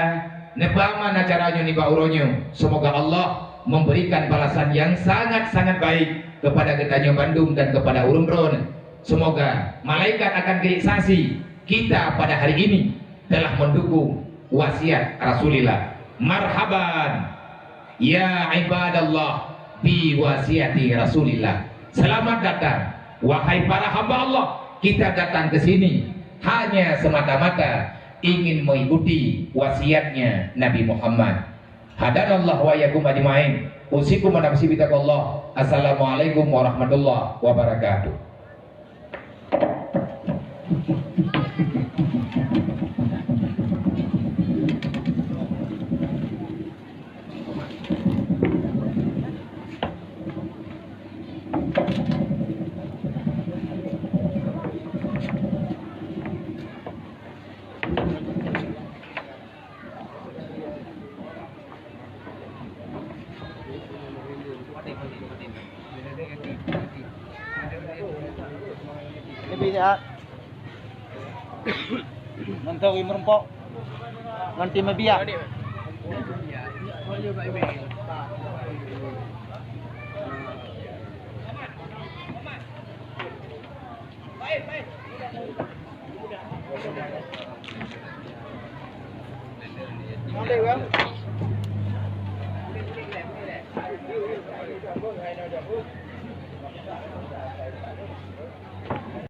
neupeuaman acara nyoe nibak uroe nyoe. Semoga Allah memberikan balasan yang sangat-sangat baik kepada geutanyoe bandum dan kepada ureuëng droeneueh. Semoga malaikat akan geurik saksi kita pada hari ini telah mendukung wasiat Rasulillah. Marhaban, ya ibadallah, bi wasiati Rasulillah. Selamat datang, wahai para hamba Allah. Kita datang ke sini hanya semata-mata ingin mengikuti wasiatnya Nabi Muhammad. Hadanallah wa iyyakum ajmain. Usikum wa nafsi bitaqwallah. Assalamualaikum warahmatullahi wabarakatuh. Lebih sihat. Nonton wim rempok. Ngon tim biak.